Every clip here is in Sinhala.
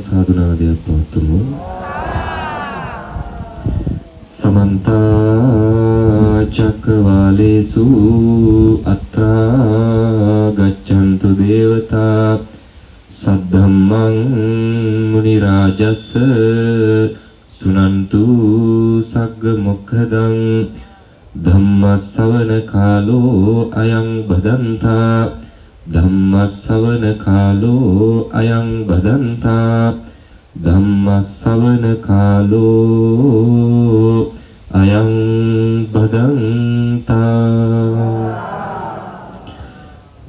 සාදු නාදයක් පවත්වමු. සමන්ත චක්කවාලේසු අත්‍රා ගච්ඡන්තු දේවතා සද්ධම්මං මුනි රාජස්ස සුනන්තු සග්ග මොක්ඛදං ධම්ම ශ්‍රවණ කාලෝ අයං භදන්තා ධම්ම ශ්‍රවණ කාලෝ අයං භදන්තා ධම්ම ශ්‍රවණ කාලෝ අයං භදන්තා.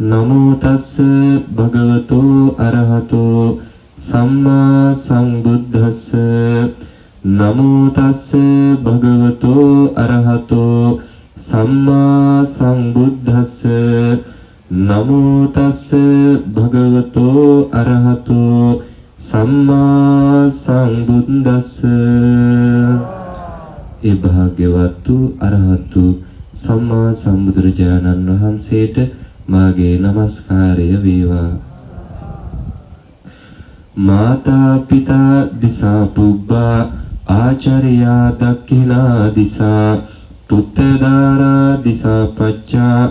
නමෝ තස්ස භගවතෝ අරහතෝ සම්මා සම්බුද්දස්ස. නමෝ තස්ස භගවතෝ අරහතෝ සම්මා සම්බුද්දස්ස. නමෝ තස්ස භගවතෝ අරහතෝ සම්මා සම්බුද්දස්ස. ඒ භාග්‍යවත් වූ අරහත් වූ සම්මා සම්බුදුරජාණන් වහන්සේට මාගේ නමස්කාරය වේවා. මාතා පිතා දිසා පුබ්බා ආචාර්යා දක්ඛිනා දිසා පුත්තදාරා දිසා පච්චා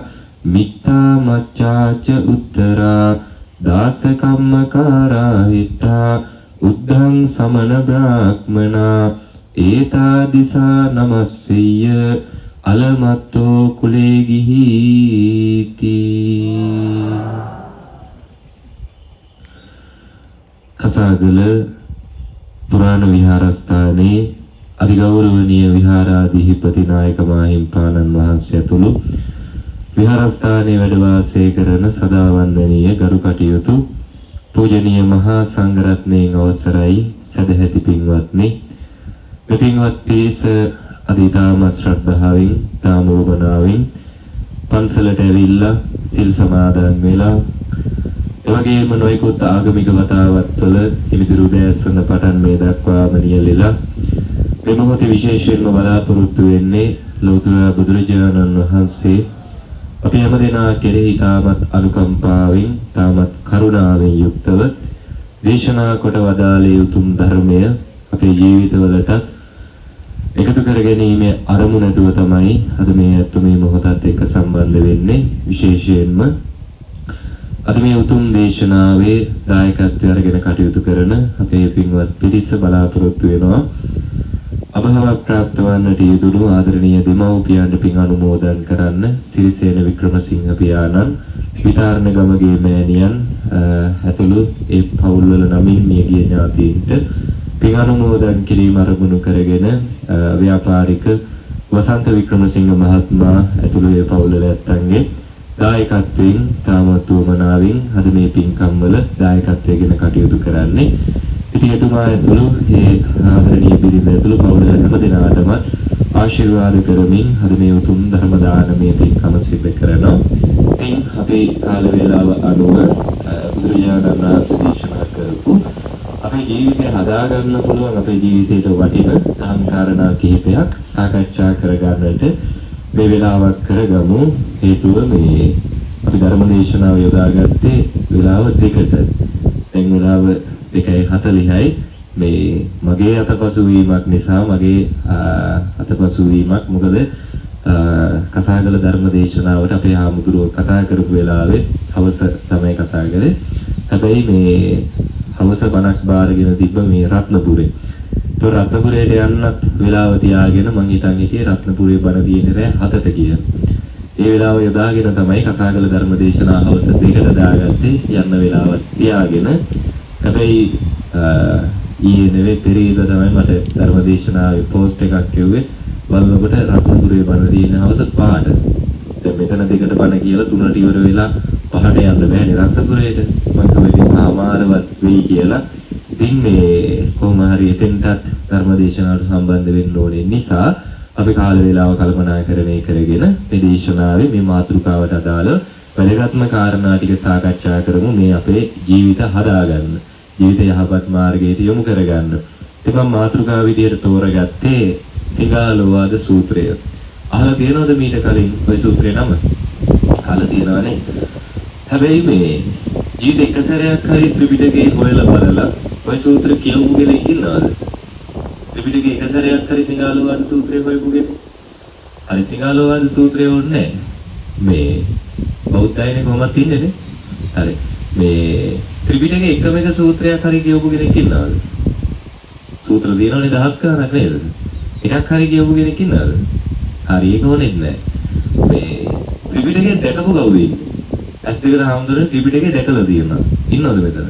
මිත්තා මච්ඡාච උත්තරා දාස කම්මකාරා හිට්ඨා උද්ධං සමන බ්‍රාහ්මනා ඒතා දිසා නමස්සෙය්‍ය අලමත්තෝ කුලේ ගිහීති. කසාගල පුරාණ විහාරස්ථානයේ අතිගෞරවනීය විහාරාධිපති නායක මාහිම්පාණන් වහන්සේ ඇතුළු විහාරස්ථානයේ වැඩ වාසය කරන සදා වන්දනීය ගරු කටයුතු පූජනීය මහා සංඝරත්නයන් අවසරයි සදැහැති පින්වත්නි. මේ පින්වත් පිරිස අද ඉතාමත් ශ්‍රද්ධාවෙන් තාම උවමනාවෙන් පන්සලට ඇවිල්ලා සිල් සමාදන් වෙලා එවැගේම නොයෙකුත් ආගමික වතාවත්වල හිමිදිරි උදෑසන පටන් මේ දක්වාම නියැලෙලා මේ මොහොතේ විශේෂයෙන්ම බලාපොරොත්තු වෙන්නේ ලෞතර බුදුරජාණන් වහන්සේ අපි හැම දෙනා කෙරෙහි තාමත් අනුකම්පාවෙන් තාමත් කරුණාවෙන් යුක්තව දේශනා කොට වදාළේ උතුම් ධර්මය අපේ ජීවිතවලටත් එකතු කර ගැනීමේ අරමුණ ඇතුව තමයි අද මේ ඇත්ත මේ මොහොතත් එක්ක සම්බන්ධ වෙන්නේ. විශේෂයෙන්ම අද මේ උතුම් දේශනාවේ දායකත්වය අරගෙන කටයුතු කරන අපේ පින්වත් පිරිස බලාපොරොත්තු වෙනවා අභාව ප්‍රාප්ත වන්නට යෙදුණු ආදරණීය දෙමව්පියන්ට පින් අනුමෝදන් කරන්න සිරිසේන වික්‍රමසිංහ පියාණන්, විතාරණ ගමගේ මෑණියන් ඇතුළු ඒ පවුල්වල නමින් මියගිය ඥාතීන්ට පින් අනුමෝදන් කිරීම අරමුණු කරගෙන ව්‍යාපාරික වසන්ත වික්‍රමසිංහ මහත්මයා ඇතුළු ඒ පවුල්වල ඇත්තන්ගේ දායකත්වයෙන් තාමත් උවමනාවෙන් අද මේ පින්කම් වල දායකත්වයෙන් කටයුතු කරන්නේ. ඉතින් එතුමා ඇතුළු ඒ ආදරණීය බිරිඳ ඇතුළු පවුල හැම දෙනාටම ආශිර්වාද කරමින් අද මේ උතුම් ධර්ම දානමය පින්කම සිදු කරනවා. ඉතින් අපේ කාල වේලාව අනුව බුදුරජාණන් වහන්සේ දේශනා කරපු අපේ ජීවිතය හදාගන්න පුළුවන් අපේ ජීවිතයට වටින දහම් කාරණා කිහිපයක් සාකච්ඡා කරගන්නට මේ වෙලාවක් කරගමු. හේතුව මේ අපි ධර්ම දේශනාව යොදාගත්තේ වෙලාව දෙකට. දැන් වෙලාව 2:40යි. මේ මගේ අතපසු වීමක් නිසා මගේ අතපසු වීමක් මොකද කසාගල ධර්ම දේශනාවට අපේ හාමුදුරුවෝ කතා කරපු වෙලාවේ හවස තමයි කතා කරේ. හැබැයි මේ හවස බණක් බාරගෙන තිබ්බ මේ රත්නපුරේ. ඒතොර රත්නපුරේට යන්නත් වෙලාව තියාගෙන මං හිතන් හිටියේ රත්නපුරේ බණ තියෙන රෑ 7ට කියලා. ඒ වෙලාව යොදාගෙන තමයි කසාගල ධර්ම දේශනාව හවස 2ට දාගත්තේ යන්න වෙලාවක් තියාගෙන. හැබැයි ඊයේ නෙවෙයි පෙරේද තමයි මට ධර්ම දේශනාවේ පෝස්ට් එකක් කිව්වේ. බලනකොට රත්නපුරේ බණ තියෙන හවස 5ට. දැන් මෙතන 2ට බණ කියලා 3ට ඉවර වෙලා 5ට යන්න බෑනේ රත්නපුරේට. මං කිව්වා ඉතින් අමාරුවත් වෙයි කියලා. ඉතින් මේ කොහොම හරි එතෙන්ටත් ධර්ම දේශනාවට සම්බන්ධ වෙන්න ඕනේ නිසා අපි කාල වේලාව කල්පනාකරණය කරගෙන මේ දේශනාවේ මේ මාතෘකාවට අදාළ වැදගත්ම කාරණා ටික සාකච්ඡා කරමු මේ අපේ ජීවිත හදාගන්න. ජීවිත යහපත් මාර්ගයට යොමු කරගන්න. ඉතින් මම මාතෘකාව විදියට තෝරගත්තේ සිඟාලෝවාද සූත්‍රය. අහලා තියෙනවද මීට කලින් ඔය සූත්‍රේ නම? අහලා තියෙනවනේ. හැබැයි මේ ජීවිත එක සැරයක් හරි ත්‍රිපිටකේ හොයලා බලලා ඔය සූත්‍ර කියවපු කෙනෙක් ඉන්නවද? ත්‍රිපිටකේ එක සැරයක් හරි සිඟාලෝවාද සූත්‍රය හොයපු කෙනෙක්? හරි, සිඟාලෝවාද සූත්‍රය ඕනේ මේ බෞද්ධ අයනේ කොහොමද ඉන්නේ නේ? හරි. මේ ත්‍රිපිටකේ එකම එක සූත්‍රයක් හරි කියවපු කෙනෙක් ඉන්නවද? සූත්‍ර තියෙනවනේ දහස් ගාණක් නේද? එකක් හරි කියවපු කෙනෙක් ඉන්නවද? හරි, ඒක ඕනෙත් නෑ. මේ ත්‍රිපිටකේ දැකපු කවුද ඉන්නේ? ඇස් දෙකට හාමුදුරනේ ත්‍රිපිටකේ දැකලා තියෙනවා. ඉන්නවද මෙතන?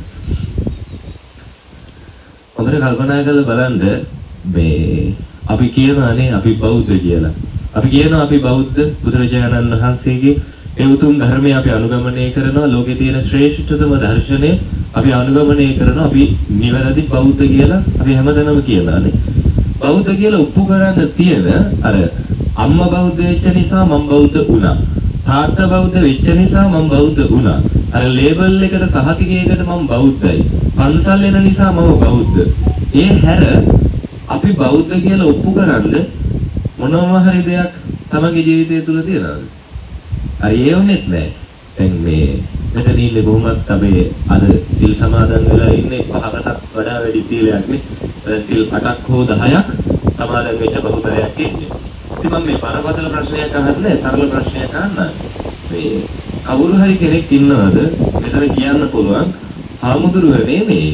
හොඳට කල්පනා කරලා බලන්න, මේ අපි කියනවානේ අපි බෞද්ධ කියලා. අපි කියනවා අපි බෞද්ධ, බුදුරජාණන් වහන්සේගේ ඒ උතුම් ධර්මය අපි අනුගමනය කරනවා, ලෝකේ තියෙන ශ්‍රේෂ්ඨතම දර්ශනය අපි අනුගමනය කරනවා, අපි නිවැරදි බෞද්ධ කියලා අපි හැමදැනම කියනවානේ. බෞද්ධ කියලා ඔප්පු කරන්න තියෙන අර අම්මා බෞද්ධ වෙච්ච නිසා මම බෞද්ධ වුණා. තාත්තා බෞද්ධ වෙච්ච නිසා මම බෞද්ධ වුණා. අර ලේබල් එකට සහතිකයකට මම බෞද්ධයි. පන්සල් එන නිසා මම බෞද්ධ. ඒ හැර අපි බෞද්ධ කියලා ඔප්පු කරන්න මොනම හරි දෙයක් තමන්ගේ ජීවිතය තුළ තියනවද? හරි, ඒ වුණෙත් නෑ. දැන් මේ මෙතන ඉන්නේ කොහොමත් අපේ අද සිල් සමාදන් වෙලා ඉන්නේ 5කටත් වඩා වැඩි සීලයක් නේ. දැන් සිල් 8ක් හෝ 10ක් සමාදන් වෙච්ච බහුතරයක් ඉන්නේ. ඉතින් මම මේ බරපතල ප්‍රශ්නයක් අහන්නේ, සරල ප්‍රශ්නයක් අහන්න. මේ කවුරු හරි කෙනෙක් ඉන්නවද මෙතන කියන්න පුළුවන්, හාමුදුරුවනේ මේ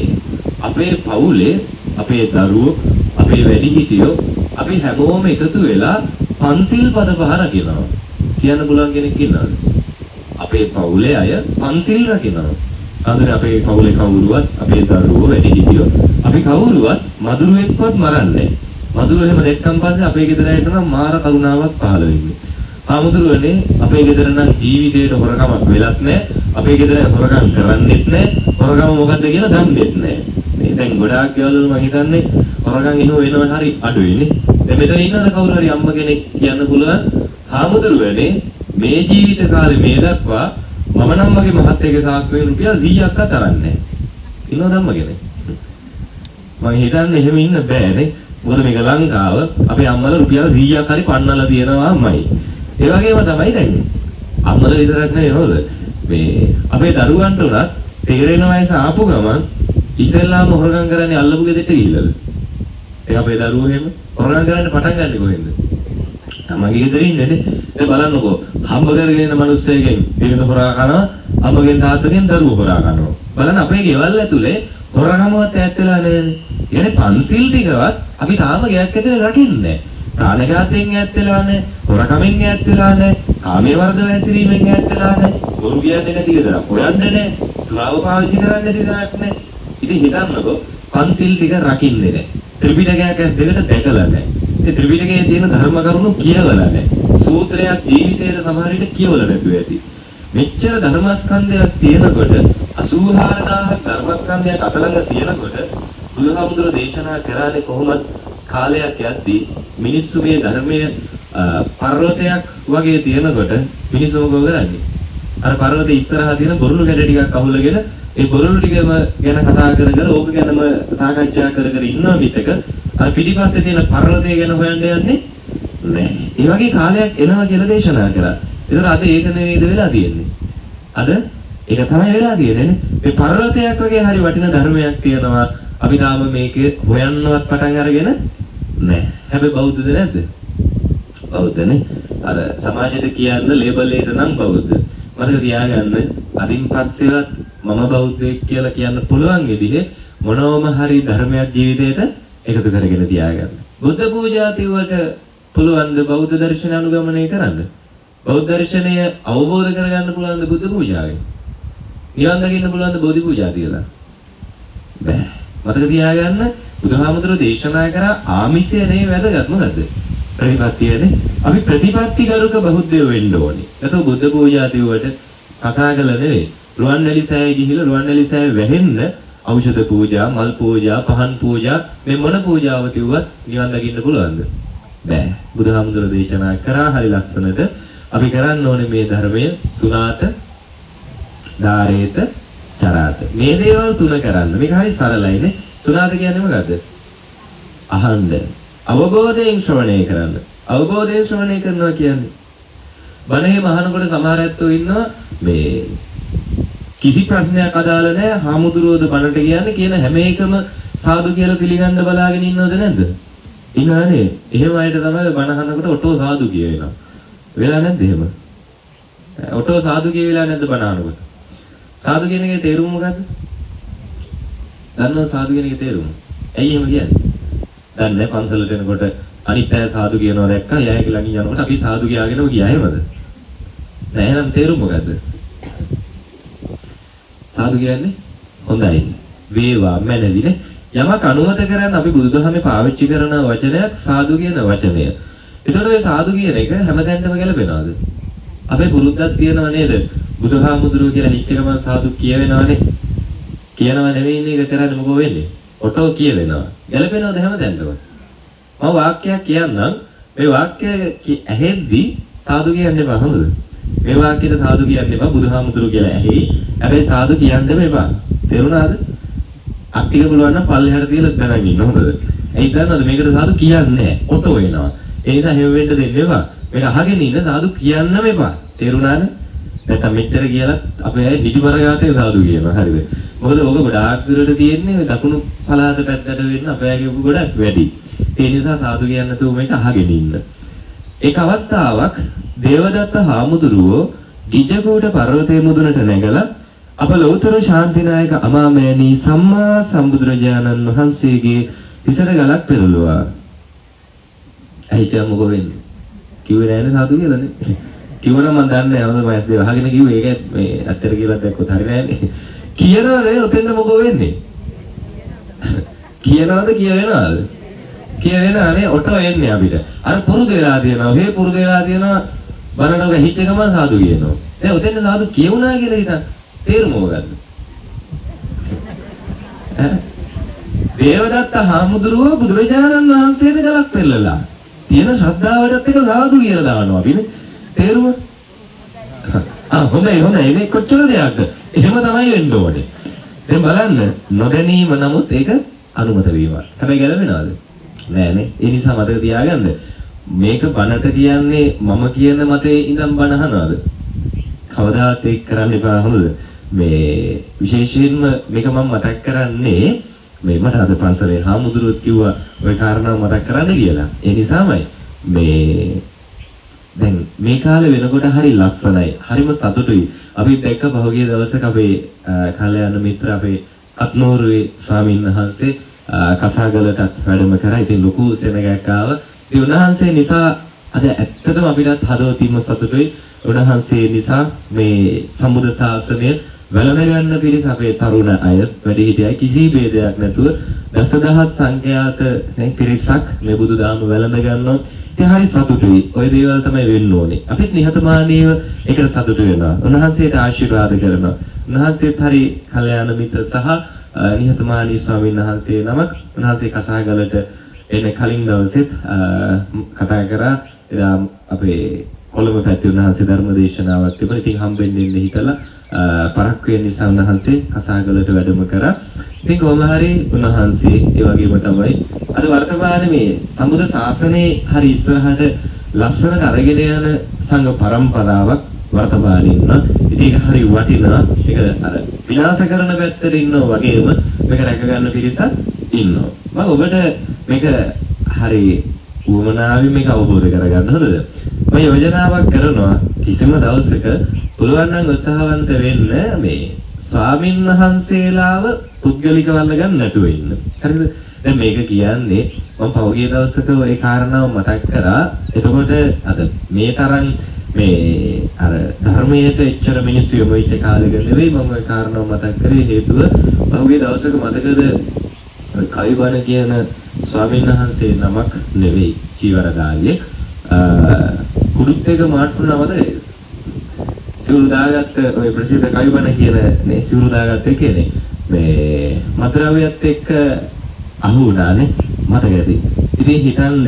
අපේ පවුලේ අපේ දරුවෝ අපේ වැඩිහිටියෝ අපි හැමෝම එකතු වෙලා පන්සිල් පද පහ රකිනවා කියන්න පුළුවන් කෙනෙක් ඉන්නවද? අපේ පවුලේ අය පන්සිල් රකිනවා. හඳුනේ අපේ පවුලේ කවුරුවත් අපේ දරුවෝ වැඩිහිටියෝ අපි කවුරුවත් මදුරුවෙක්වත් මරන්නේ නැහැ. මදුරුව එහෙම දැක්කන් පස්සේ අපේ ගෙදර අයට නම් මාර කරුණාවක් පහළ වෙන්නේ. හාමුදුරුවනේ අපේ ගෙදර නම් ජීවිතේට හොරකමක් වෙලත් නැහැ. අපේ ගෙදර හොරකම් කරන්නෙත් නැහැ. හොරකම මොකද්ද කියලා දන්නෙත් නැහැ. මේ දැන් ගොඩාක් ගෙවල් වල මං හිතන්නේ හොරකම් එහෙම වෙනව හරි අඩුයිනේ. දැන් මෙතන ඉන්නවද කවුරු හරි අම්මා කෙනෙක් කියන්න පුළුවන්, හාමුදුරුවනේ මේ ජීවිත කාලේ මේ දක්වා මම නම් මගේ මහත්තයාගේ සාක්කුවෙන් රුපියල් 100ක්වත් අරන් නැහැ. ඉන්නවද අම්මා කෙනෙක්? මං හිතන්නේ එහෙම ඉන්න බෑනේ. මොකද මේක ලංකාව, අපේ අම්මලා රුපියල් 100ක් හරි පන්නලා තියෙනවා අම්මයි. ඒ වගේම තමයි දැන් අම්මලා විතරක් නෙවෙයි නේද? මේ අපේ දරුවන්ට උනත් තේරෙන වයස ආපු ගමන් ඉස්සෙල්ලාම හොරගම් කරන්නේ අල්ලපු ගෙදරට ගිහිල්ලාද? ඒ අපේ දරුවෝ එහෙම හොරගම් කරන්න පටන් ගන්නෙ කොහෙන්ද? තමන්ගේ ගෙදර ඉන්නේ නේ. දැන් බලන්නකෝ, හම්බ කරගෙන ඉන්න මිනිස්සෙගෙන් බිරිඳ හොරා කනවා, අම්මගෙන් තාත්තගෙන් දරුවෝ හොරා කනවා. බලන්න අපේ ගෙවල් ඇතුලේ හොරකමවත් ඈත් වෙලා නෑනේ. ඒ කියන්නේ පන්සිල් ටිකවත් අපි තාම ගෙයක් ඇතුලේ රකින්නේ නෑ. ප්‍රාණඝාතයෙන් ඈත් වෙලා නෑ, හොරකමෙන් ඈත් වෙලා නෑ, කාමයේ වර්ධව හැසිරීමෙන් ඈත් වෙලා නෑ, බොරු කියන්නේ නැති ගෙදරක් හොයන්න නෑ, සුරාව පාවිච්චි කරන්නේ නැති තරක් නෑ. ඉතින් හිතන්නකෝ, පන්සිල් ටික රකින්නේ නෑ. ත්‍රිපිටකයක් ඇස් දෙකට දැකලා නෑ. ඒ ත්‍රිපිටකයේ තියෙන ධර්ම කරුණු කියවලා නෑ. සූත්‍රයක් ජීවිතේට සමහර විට කියවලා නැතුව ඇති. මෙච්චර ධර්මස්කන්ධයක් තියෙනකොට, 84,000ක් ධර්මස්කන්ධයක් අත ළඟ තියෙනකොට බුදුහාමුදුරුවෝ දේශනා කරානේ කොහොමද කාලයක් යද්දී මිනිස්සු මේ ධර්මය පර්වතයක් වගේ තියෙනකොට මිනිස්සු මොකද කරන්නේ? අර පර්වතේ ඉස්සරහා තියෙන බොරුළු කැට ටිකක් අහුලගෙන ඒ බොරුළු ටිකම ගැන කතා කර කර ඕක ගැනම සාකච්ඡා කර කර ඉන්නවා මිසක අර පිටිපස්සේ තියෙන පර්වතය ගැන හොයන්න යන්නේ නෑ. ඒ වගේ කාලයක් එනවා කියලා දේශනා කරා. ඒතර අද ඒක නෙවෙයිද වෙලා තියෙන්නේ? අද ඒක තමයි වෙලා තියෙන්නේ නේ. මේ පර්වතයක් වගේ හරි වටින ධර්මයක් තියෙනවා. අපි තාම මේක හොයන්නවත් පටන් අරගෙන නෑ. හැබැයි බෞද්ධද නැද්ද? බෞද්ධනේ. අර සමාජයට කියන්න ලේබල් එකට නම් බෞද්ධ. මතක තියාගන්න, අදින් පස්සේවත් මම බෞද්ධයෙක් කියලා කියන්න පුළුවන් විදිහේ මොනවම හරි ධර්මයක් ජීවිතේට එකතු කරගෙන තියාගන්න. බුද්ධ පූජා තියුවට පුළුවන් ද බෞද්ධ දර්ශන අනුගමනය කරන්න? බෞද්ධ දර්ශනය අවබෝධ කරගන්න පුළුවන් ද බුද්ධ පූජාවෙන්? නිවන් දකින්න පුළුවන් ද බෝධි පූජා තියලා? බෑ. මතක තියාගන්න, බුදුහාමුදුරුවෝ දේශනා කරා ආමිෂය නෙවෙයි වැදගත්, මොකද්ද? ප්‍රතිපත්තියනේ. අපි ප්‍රතිපත්තිගරුක බෞද්ධයෝ වෙන්න ඕනේ. නැතෝ බුද්ධ පූජා තියුවට කසාගල නෙවෙයි. රුවන්වැලි සෑය ගිහිල්ලා රුවන්වැලි සෑය වැහෙන්න ඖෂධ පූජා, මල් පූජා, පහන් පූජා මේ මොන පූජාව තියුවත් නිවන් දකින්න පුළුවන්ද? බෑ. බුදුහාමුදුරුවෝ දේශනා කරා හරි ලස්සනට අපි කරන්න ඕනේ මේ ධර්මය සුණාත, ධාරේත, චරාත. මේ දේවල් තුන කරන්න. මේක හරි සරලයිනේ. සුණාත කියන්නේ මොකද්ද? අහන්න. අවබෝධයෙන් ශ්‍රවණය කරන්න. අවබෝධයෙන් ශ්‍රවණය කරනවා කියන්නේ බණ එහෙම අහනකොට සමහර ඇත්තෝ ඉන්නවා මේ කිසි ප්‍රශ්නයක් අදාළ නැහැ. හාමුදුරුවෝද බණට කියන්නේ කියන හැම එකම සාදු කියලා පිළිගන්න බලාගෙන ඉන්නවද නැද්ද? ඉන්නවනේ. එහෙම අයට තමයි බණ අහනකොට ඔටෝ සාදු කියවෙනවා. වෙලා නැද්ද එහෙම? ඔටෝ සාදු කියවිලා නැද්ද බණ අහනකොට? සාදු කියන එකේ තේරුම මොකද්ද? දන්නවද සාදු කියන එකේ තේරුම? ඇයි එහෙම කියන්නේ? දන්නේ නැහැ. පන්සලට එනකොට අනිත් අය සාදු කියනවා දැක්කා. එයාගේ ළඟින් යනකොට අපි සාදු කියාගෙනම ගියා එහෙමද? නෑ, එහෙනම් තේරුම මොකද්ද? සාදු කියන්නේ හොඳයි. වේවා මැනවිනේ. යමක් අනුමත කරන්න අපි බුදුදහමේ පාවිච්චි කරන වචනයක් සාදු කියන වචනය. ඒතකොට ඔය සාදු කියන එක හැමතැනටම ගැලපෙනවද? අපේ පුරුද්දක් තියෙනව නේද? බුදුහාමුදුරුවෝ කියලා හිච්ච ගමන් සාදු කියවෙනවනේ. කියනව නෙවෙයි ඒක කරන්නේ, මොකෝ වෙන්නේ? ඔටෝ කියවෙනවා. ගැලපෙනවද හැමතැනටම? මම වාක්‍යයක් කියන්නම්. මේ වාක්‍ය ඇහෙද්දි සාදු කියන්න එපා, හොඳද? මේ වාක්‍යෙට සාදු කියන්න එපා. බුදුහාමුදුරුවෝ කියලා ඇහෙයි. හැබැයි සාදු කියන්නම එපා. තේරුණාද? අත් ටික පුළුවන් නම් පල්ලෙහාට තියලා දැනන් ඉන්න, හොඳද? ඇයි දන්නවද? මේකට සාදු කියන්නේ නැහැ. ඔටෝ වෙනවා. ඒ නිසා එහෙම වෙන්න දෙන්න එපා. මේක අහගෙන ඉන්න, සාදු කියන්නම එපා. තේරුණාද? නැත්තම් මෙච්චර කියලා අපේ අය නිදිමර ගාතේ සාදු කියනවා. හරිද? මොකද ඕක ගොඩාක් දුරට තියෙන්නේ ඔය දකුණු පළාත පැත්තට වෙන්න අපේ අයගේ ඔක ගොඩක් වැඩි. ඒ නිසා සාදු කියන්න නැතුව මේක අහගෙන ඉන්න. එක් අවස්ථාවක් දේවදත්ත හාමුදුරුවෝ ගිජ්ජකූට පර්වතයේ මුදුනට නැගලා අප ලෞතර ශාන්තිනායක අමාමෑණී සම්මා සම්බුදුරජාණන් වහන්සේගේ හිසට ගලක් පෙරළුවා. ඇයි මොකෝ වෙන්නේ? කිව්වේ නෑනේ සාදු කියලා නේ. කිව්වනම් මං දන්නේ නෑ. හොඳ මම ඇස් දෙක වහගෙන කිව්වේ. ඒක මේ ඇත්තට කියලා දැක්කොත් හරි නෑනේ. කියනවනේ ඔතෙන්ද මොකෝ වෙන්නේ? කියනවද කියවෙනවද? කියවෙනවනේ, ඔටෝ එන්නේ අපිට. අර පුරුදු වෙලා තියෙනවා. හේ පුරුදු වෙලා තියෙනවා. බලනකොට හිච්ච ගමන් සාදු කියනවා. දැන් ඔතෙන්ද සාදු කියුණා කියලා හිතන් තේරුම මොකද්ද? ඈ දේවදත්ත හාමුදුරුවෝ බුදුරජාණන් වහන්සේට ගලක් පෙරලලා තියෙන ශ්‍රද්ධාවටත් එක සාදු කියලා දානවා අපිනේ. තේරුම? ආ හොඳයි හොඳයි. මේ කොච්චර දෙයක්ද? එහෙම තමයි වෙන්න ඕනේ. දැන් බලන්න, නොදැනීම නමුත් ඒක අනුමත වීමක්. හැබැයි ගැලපෙනවද? නෑ නේ. ඒ නිසා මතක තියාගන්න, මේක බණට කියන්නේ මම කියන මතේ ඉඳන් බණ අහනවද? කවදාවත් ඒක කරන්න එපා, හොඳද? මේ විශේෂයෙන්ම මේක මම මතක් කරන්නේ මේ මට අද පන්සලේ හාමුදුරුවොත් කිව්වා ඔය කාරණාව මතක් කරන්න කියලා. ඒ නිසාමයි. මේ දැන් මේ කාලේ වෙනකොට හරි ලස්සනයි. හරිම සතුටුයි. අපි දැක්ක පහුගිය දවසක අපේ කල්යාණ මිත්‍ර අපේ කත්නෝරුවේ ස්වාමීන් වහන්සේ කසාගලටත් වැඩම කරා. ඉතින් ලොකු සෙනගක් ආවා. ඉතින් උන්වහන්සේ නිසා අද ඇත්තටම අපිටත් හදවතින්ම සතුටුයි. උන්වහන්සේ නිසා මේ සම්බුද්ධ ශාසනය වැළඳ ගන්න පිරිස අපේ තරුණ අය, වැඩිහිටිය අය කිසි භේදයක් නැතුව දසදහස් සංඛ්‍යාත නේ පිරිසක් මේ බුදුදහම වැළඳ ගන්නවා. ඉතින් හරි සතුටුයි. ඔය දේවල් තමයි වෙන්න ඕනේ. අපිත් නිහතමානීව ඒකට සතුටු වෙනවා. උන්වහන්සේට ආශිර්වාද කරනවා. උන්වහන්සේත් හරි කල්යාණ මිත්‍ර සහ නිහතමානී ස්වාමීන් වහන්සේ නමක්. උන්වහන්සේ කසාගලට එන කලින් දවසෙත් කතා කරා. එදා අපේ කොළඹ පැත්තේ උන්වහන්සේ ධර්ම දේශනාවක් තිබුණා. ඉතින් හම්බෙන්න එන්න හිතලා පරක්කු වෙන නිසා උන්වහන්සේ කසාගලට වැඩම කරා. ඉතින් කොහොම හරි උන්වහන්සේ ඒ වගේම තමයි අද වර්තමානයේ මේ සම්බුද්ධ ශාසනයේ හරි ඉස්සරහට ලස්සනට අරගෙන යන සංඝ පරම්පරාවක් වර්තමානයේ ඉන්නවා. ඉතින් ඒක හරි වටිනවා. ඒක අර විනාශ කරන පැත්තට ඉන්නවා වගේම මේක රැක ගන්න පිරිසක් ඉන්නවා. මම ඔබට මේක හරි උවමනාවෙන් මේක අවබෝධ කරගන්න, හොඳද? මම යෝජනාවක් කරනවා, කිසිම දවසක පුළුවන් නම් උත්සාහවන්ත වෙන්න මේ ස්වාමින් වහන්සේලාව පුද්ගලිකව අල්ලගන්න නැතුව ඉන්න. හරිද? දැන් මේක කියන්නේ මම පහුගිය දවසක ওই කාරණාව මතක් කරා. එතකොට අද මේ තරම් මේ අර ධර්මයට එච්චර මිනිස්සු යොමු වෙච්ච කාලෙක නෙවෙයි මම ওই කාරණාව මතක් කරේ. හේතුව පහුගිය දවසක මතකද ඔය කවිබණ කියන ස්වාමීන් වහන්සේ නමක් නෙවෙයි චීවරධාරියෙක් කුඩුත් එක මාට්ටු නමද සිවුරු දාගත්ත ඔය ප්‍රසිද්ධ කවිබණ කියන නේ සිවුරු දාගත්ත එකනේ මේ මද්‍රව්‍යත් එක්ක අහු වුණානේ, මතක ඇති. ඉතින් හිතන්න,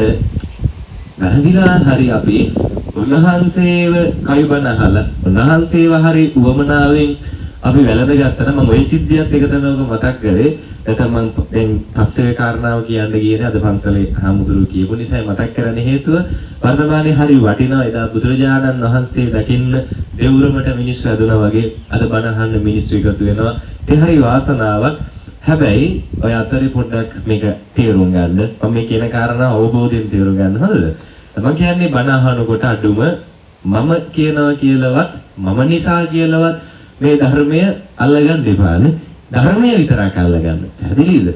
වැරදිලා හරි අපි උන්වහන්සේව කවිබණ අහලා උන්වහන්සේව හරි උවමනාවෙන් අපි වැළඳගත්තා නම්, මම ඔය සිද්ධියත් එක තැනක මතක් කරේ. නැත්නම් මං දැන් පස්සේ කාරණාව කියන්න ගියේ අද පන්සලේ හාමුදුරුවෝ කියපු නිසා මතක් කරන්න හේතුව වර්තමානයේ හරි වටිනවා. එදා බුදුරජාණන් වහන්සේ දකින්න දෙවුරමට මිනිස්සු ඇදුනා වගේ අද බණ අහන්න මිනිස්සු එකතු වෙනවා. ඒ හරි වාසනාවක්. හැබැයි ඔය අතරේ පොඩ්ඩක් මේක තේරුම් ගන්න. මම මේ කියන කාරණා අවබෝධයෙන් තේරුම් ගන්න හොඳද? මම කියන්නේ බණ අහනකොට අඩුම මම කියනවා කියලාවත් මම නිසා කියලාවත් මේ ධර්මය අල්ලගන්න එපානේ. ධර්මය විතරක් අල්ලගන්න. පැහැදිලිද?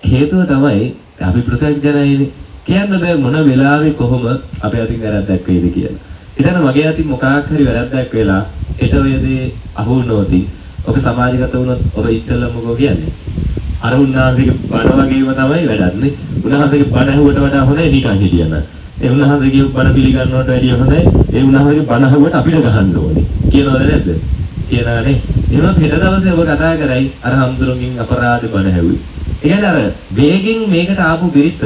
හේතුව තමයි අපි පෘථග්ජනයිනේ. කියන්න බෑ මොන වෙලාවෙ කොහොම අපේ අතින් වැරද්දක් වෙයිද කියලා. හිතන්න මගේ අතින් මොකක් හරි වැරද්දක් වෙලා හෙට ඔය දේ අහු වුණොත් ඔක සමාජගත වුණොත් ඔබ ඉස්සෙල්ලා මොකෝ කියන්නේ? අර උන්වහන්සේගේ බණ වගේම තමයි වැඩන්නේ. උන්වහන්සේගේ බණ ඇහුවට වඩා හොඳයි නිකන් හිටියන. ඒ උන්වහන්සේගේ බණ පිළිගන්නවට වැඩිය හොඳයි ඒ උන්වහන්සේගේ බණ ඇහුවට අපිට ගහන්න ඕනේ. කියනවද නැද්ද? කියනවානේ. එහෙනම් හෙට දවසේ ඔබ කතා කරයි අර හම්දුරුන්ගෙන් අපරාධ බණ ඇහුවේ. ඒ කියන්නේ අර වේගෙන් මේකට ආපු පිරිස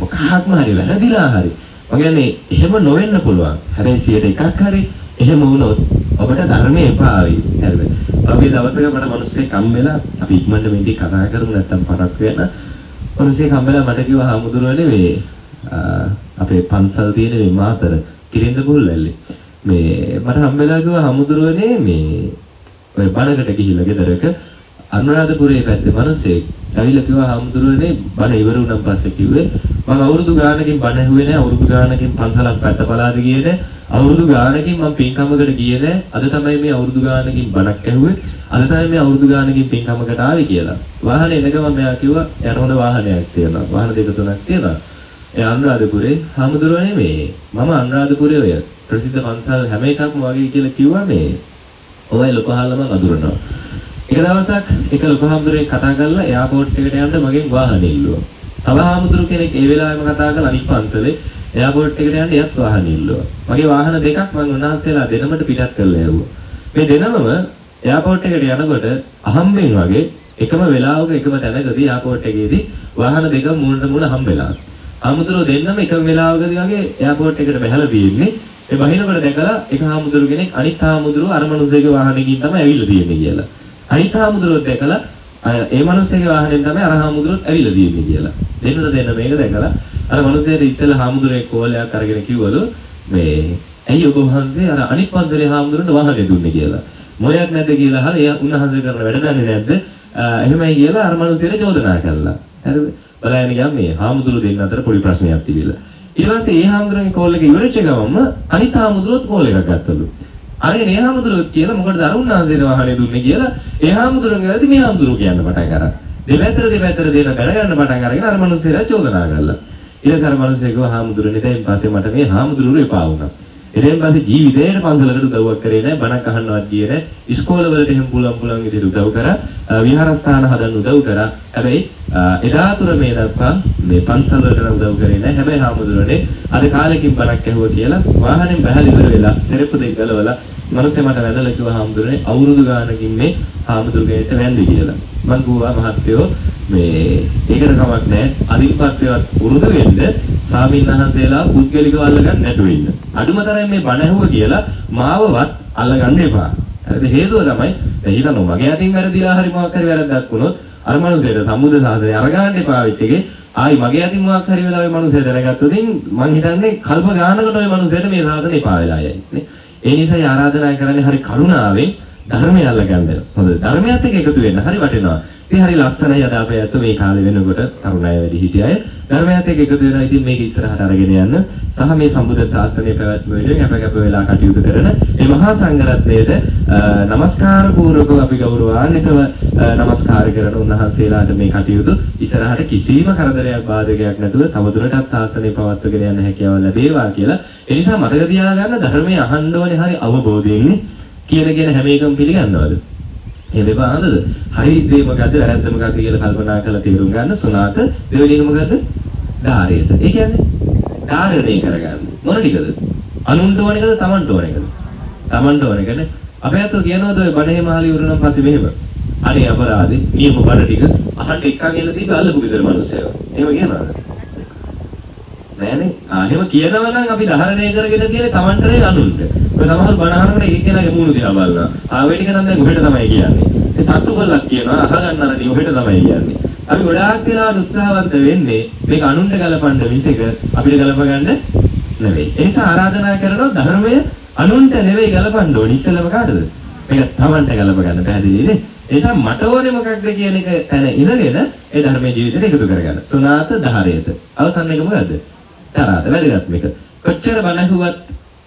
මොකක්ම හරි වැරදිලා හරි. මම කියන්නේ එහෙම නොවෙන්න පුළුවන්. හැබැයි 100ට එකක් හරි එහෙම වුණොත් ඔබට ධර්මය එපා වෙයි. හරිද? අපි දවසක මට මිනිස්සෙක් හම්බෙලා අපි ඉක්මනට මේ ටික කතා කරමු නැත්තම් පරක් වෙන. මිනිස්සෙක් හම්බෙලා මට කිව්වා හාමුදුරුවනේ මේ අපේ පන්සල් තියෙන මේ මාතර කිරින්ද පුල්ලැල්ලේ. මේ මට හම්බෙලා කිව්වා හාමුදුරුවනේ මේ ඔය බණකට ගිහිල්ලා ගෙදරක අනුරාධපුරයේ පැත්තේ මිනිස්සෙක් ඇවිල්ලා කිව්වා හාමුදුරුවනේ බණ ඉවර වුණාන් පස්සේ කිව්වේ මං අවුරුදු ගානකින් බණ ඇහුවේ නෑ, අවුරුදු ගානකින් පන්සලක් පැත්ත පළාත ගියේ නෑ, අවුරුදු ගානකින් මං පින්කමකට ගියේ නෑ, අද තමයි මේ අවුරුදු ගානකින් බණක් ඇහුවේ, අද තමයි මේ අවුරුදු ගානකින් පින්කමකට ආවේ කියලා. වාහනේ එන ගමන් මෙයා කිව්වා එයාට හොඳ වාහනයක් තියෙනවා, වාහන දෙක තුනක් තියෙනවා. ඒ අනුරාධපුරේ හාමුදුරුවනේ මේ මම අනුරාධපුරේ ඔය ප්‍රසිද්ධ පන්සල් හැම එකක්ම වගේ කියලා කිව්වා මේ ඔය ලොකු හාල්ලා මං අඳුරනවා. එක දවසක් එක ලොකු හාමුදුරුවෙක් කතා කරලා එයාපෝට් එකට යන්න මගෙන් වාහනේ ඉල්ලුවා. තව හාමුදුරු කෙනෙක් ඒ වෙලාවෙම කතා කරලා අනිත් පන්සලේ එයාපෝට් එකට යන්න එයත් වාහනේ ඉල්ලුවා. මගේ වාහන දෙකක් මං උන්වහන්සේලා දෙනමට පිටත් කරලා යවුවා. මේ දෙනමම එයාපෝට් එකට යනකොට අහම්බෙන් වගේ එකම වෙලාවක එකම තැනකදී එයාපෝට් එකේදී වාහන දෙකම මූණට මූණ හම්බෙලා. හාමුදුරුවෝ දෙන්නම එකම වෙලාවකදී වගේ එයාපෝට් එකට බැහැලා තියෙන්නේ. ඒ බහිනකොට දැකලා එක හාමුදුරු කෙනෙක් අනිත් හාමුදුරුවෝ අර මනුස්සයෙක්ගේ වාහනකින් තමයි ඇවිල්ලා තියෙන්නේ කියලා. අනිත් හාමුදුරුවෝ දැකලා ඒ මනුස්සයෙක්ගේ වාහනෙන් තමයි අර හාමුදුරුවෝත් ඇවිල්ලා තියෙන්නේ කියලා. දෙන්නට දෙන්න මේක දැකලා අර මනුස්සයාට ඉස්සෙල්ලා හාමුදුරුවෙක් කෝල් එකක් අරගෙන කිව්වලු මේ ඇයි ඔබ වහන්සේ අර අනිත් පන්සලේ හාමුදුරුවන්ට වාහනේ දුන්නේ කියලා. මොලයක් නැද්ද කියලා අහලා එයා උන්වහන්සේ කරන වැඩ දන්නේ නැද්ද? එහෙමයි කියලා අර මනුස්සයාට චෝදනා කළා. හරිද? බලන්න ගියාම මේ හාමුදුරුවෝ දෙන්න අතර පොඩි ප්‍රශ්නයක් තිබිලා. ඊට පස්සේ ඒ හාමුදුරුවන්ගේ කෝල් එක ඉවරෙච්ච ගමන්ම අනිත් හාමුදුරුවෝත් කෝල් එකක් ගත්තලු. අරගෙන ඒ හාමුදුරුවෝත් කියලා මොකටද අර උන්වහන්සේට වාහනේ දුන්නේ කියලා ඒ හාමුදුරුවන්ගේ වැරදි මේ හාමුදුරුවෝ කියන්න පටන් අරන්. දෙපැත්තට දෙන බැන ගන්න පටන් අරගෙන අර මනුස්සයලා චෝදනා කළා. ඊට පස්සේ අර මනුස්සයා කිව්වා හාමුදුරුවනේ දැන් පස්සේ මට මේ හාමුදුරුවෝ එපා වුණා. එතෙන් පස්සේ ජීවිතේට පන්සලකට උදව්වක් කරේ නෑ, බණක් අහන්නවත් ගියේ නෑ, ඉස්කෝලවලට එහෙම පුළුවන් පුළුවන් විදිහට උදව් කරා, විහාරස්ථාන හදන්න උදව් කරා. හැබැයි එදා තුර මේ දක්වා මේ පන්සල් වලට නම් උදව් කරේ නෑ. හැබැයි හාමුදුරුවනේ අද කාලෙකින් බණක් ඇහුවා කියලා වාහනෙන් බහලා ඉවර වෙලා සෙරෙප්පු දෙක ගලවලා මනුස්සයා මට වැඳලා කිව්වා හාමුදුරුවනේ අවුරුදු ගානකින් මේ හාමුදුරු කෙනෙක්ට වැන්දි කියලා. මං කිව්වා මහත්තයෝ මේ ඒකට කමක් නෑ, අදින් පස්සේවත් පුරුදු වෙන්න ස්වාමීන් වහන්සේලා පුද්ගලිකව අල්ලගන්න නැතුව ඉන්න. අඩුම තරමේ මේ බණ ඇහුවා කියලා මාවවත් අල්ලගන්න එපා. හරිද? හේතුව තමයි දැන් හිතන්න මගේ අතින් වැරදිලා හරි මොකක් හරි වැරද්දක් වුණොත් අර මනුස්සයාට සම්බුද්ධ ශාසනය අරගන්න එපා වෙච්ච එකේ ආයි මගේ අතින් මොකක් හරි වෙලා ඔය මනුස්සයා දැනගත්තොත් මං හිතන්නේ කල්ප ගානකට ඔය මනුස්සයාට මේ ශාසනය එපා වෙලා යයි නේ. ඒ නිසා ආරාධනා කරන්නේ හරි කරුණාවෙන් ධර්මය අල්ලගන්න. හොඳද? ධර්මයත් එක්ක එකතු වෙන්න හරි වටිනවා. ඉතින් හරි ලස්සනයි අද අපේ ඇත්ත මේ කාලේ වෙනකොට තරුණ අය වැඩි හිටිය අය ධර්මයත් එක්ක එකතු වෙනවා. ඉතින් මේක ඉස්සරහට අරගෙන යන්න සහ මේ සම්බුද්ධ ශාසනය පැවැත්ම වෙනුවෙන් අප කැප වෙලා කටයුතු කරන මේ මහා සංඝරත්නයට නමස්කාර පූර්වකව අපි ගෞරවාන්විතව නමස්කාර කරන උන්වහන්සේලාට මේ කටයුතු ඉස්සරහට කිසිම කරදරයක් බාධකයක් නැතුව තවදුරටත් ශාසනය පවත්වගෙන යන්න හැකියාව ලැබේවා කියලා. ඒ නිසා මතක තියාගන්න ධර්මය අහන්න ඕනේ හරි අවබෝධයෙන් කියන කියන හැම එකම පිළිගන්නවද? එහෙම එපා හොඳද? හරි දේ මොකද්ද වැරද්ද මොකද්ද කියලා කල්පනා කරලා තේරුම් ගන්න. සුණාත දෙවෙනි එක මොකද්ද? ධාරයත. ඒ කියන්නේ ධාරණය කරගන්න. මොන ටිකද? අනුන්ට ඕන එකද තමන්ට ඕන එකද? තමන්ට ඕන එකනේ. අපේ අතෝ කියනවද ඔය බණ එහෙම අහලා ඉවර නම් පස්සේ මෙහෙම. අනේ අපරාධේ නියම බණ ටික අහන්න එක්කන් එලා දීපේ අල්ලපු ගෙදර මිනිස්සයෝ. එහෙම කියනවද? නෑනේ. ආ එහෙම කියනවා නම් අපි ධාරණය කරගෙන තියෙන්නේ තමන්ට නෙවෙයි අනුන්ට. ඔය සමහර බණ අහනකොට එක එක්කෙනාගේ මූණ දිහා බලනවා. ආ ඔය ටික නම් දැන් ඔහෙට තමයි කියන්නේ. ඒ තට්ටු කරලක් කියනවා අහගන්න අර නේ ඔහෙට තමයි කියන්නේ. අපි ගොඩාක් වෙලාවට උත්සාහවන්ත වෙන්නේ මේක අනුන්ට ගලපන්න මිසක අපිට ගලප ගන්න නෙවෙයි. ඒ නිසා ආරාධනා කරනවා ධර්මය අනුන්ට නෙවෙයි ගලපන්න ඕනේ. ඉස්සෙල්ලම කාටද? මේක තමන්ට ගලප ගන්න. පැහැදිලි නේ? ඒ නිසා මට ඕනේ මොකක්ද කියන එක තැන ඉඳගෙන ඒ ධර්මයේ ජීවිතේට එකතු කරගන්න. සුනාත ධාරයත. අවසන් එක මොකද්ද? චරාත. වැදගත් මේක. කොච්චර බණ ඇහුවත්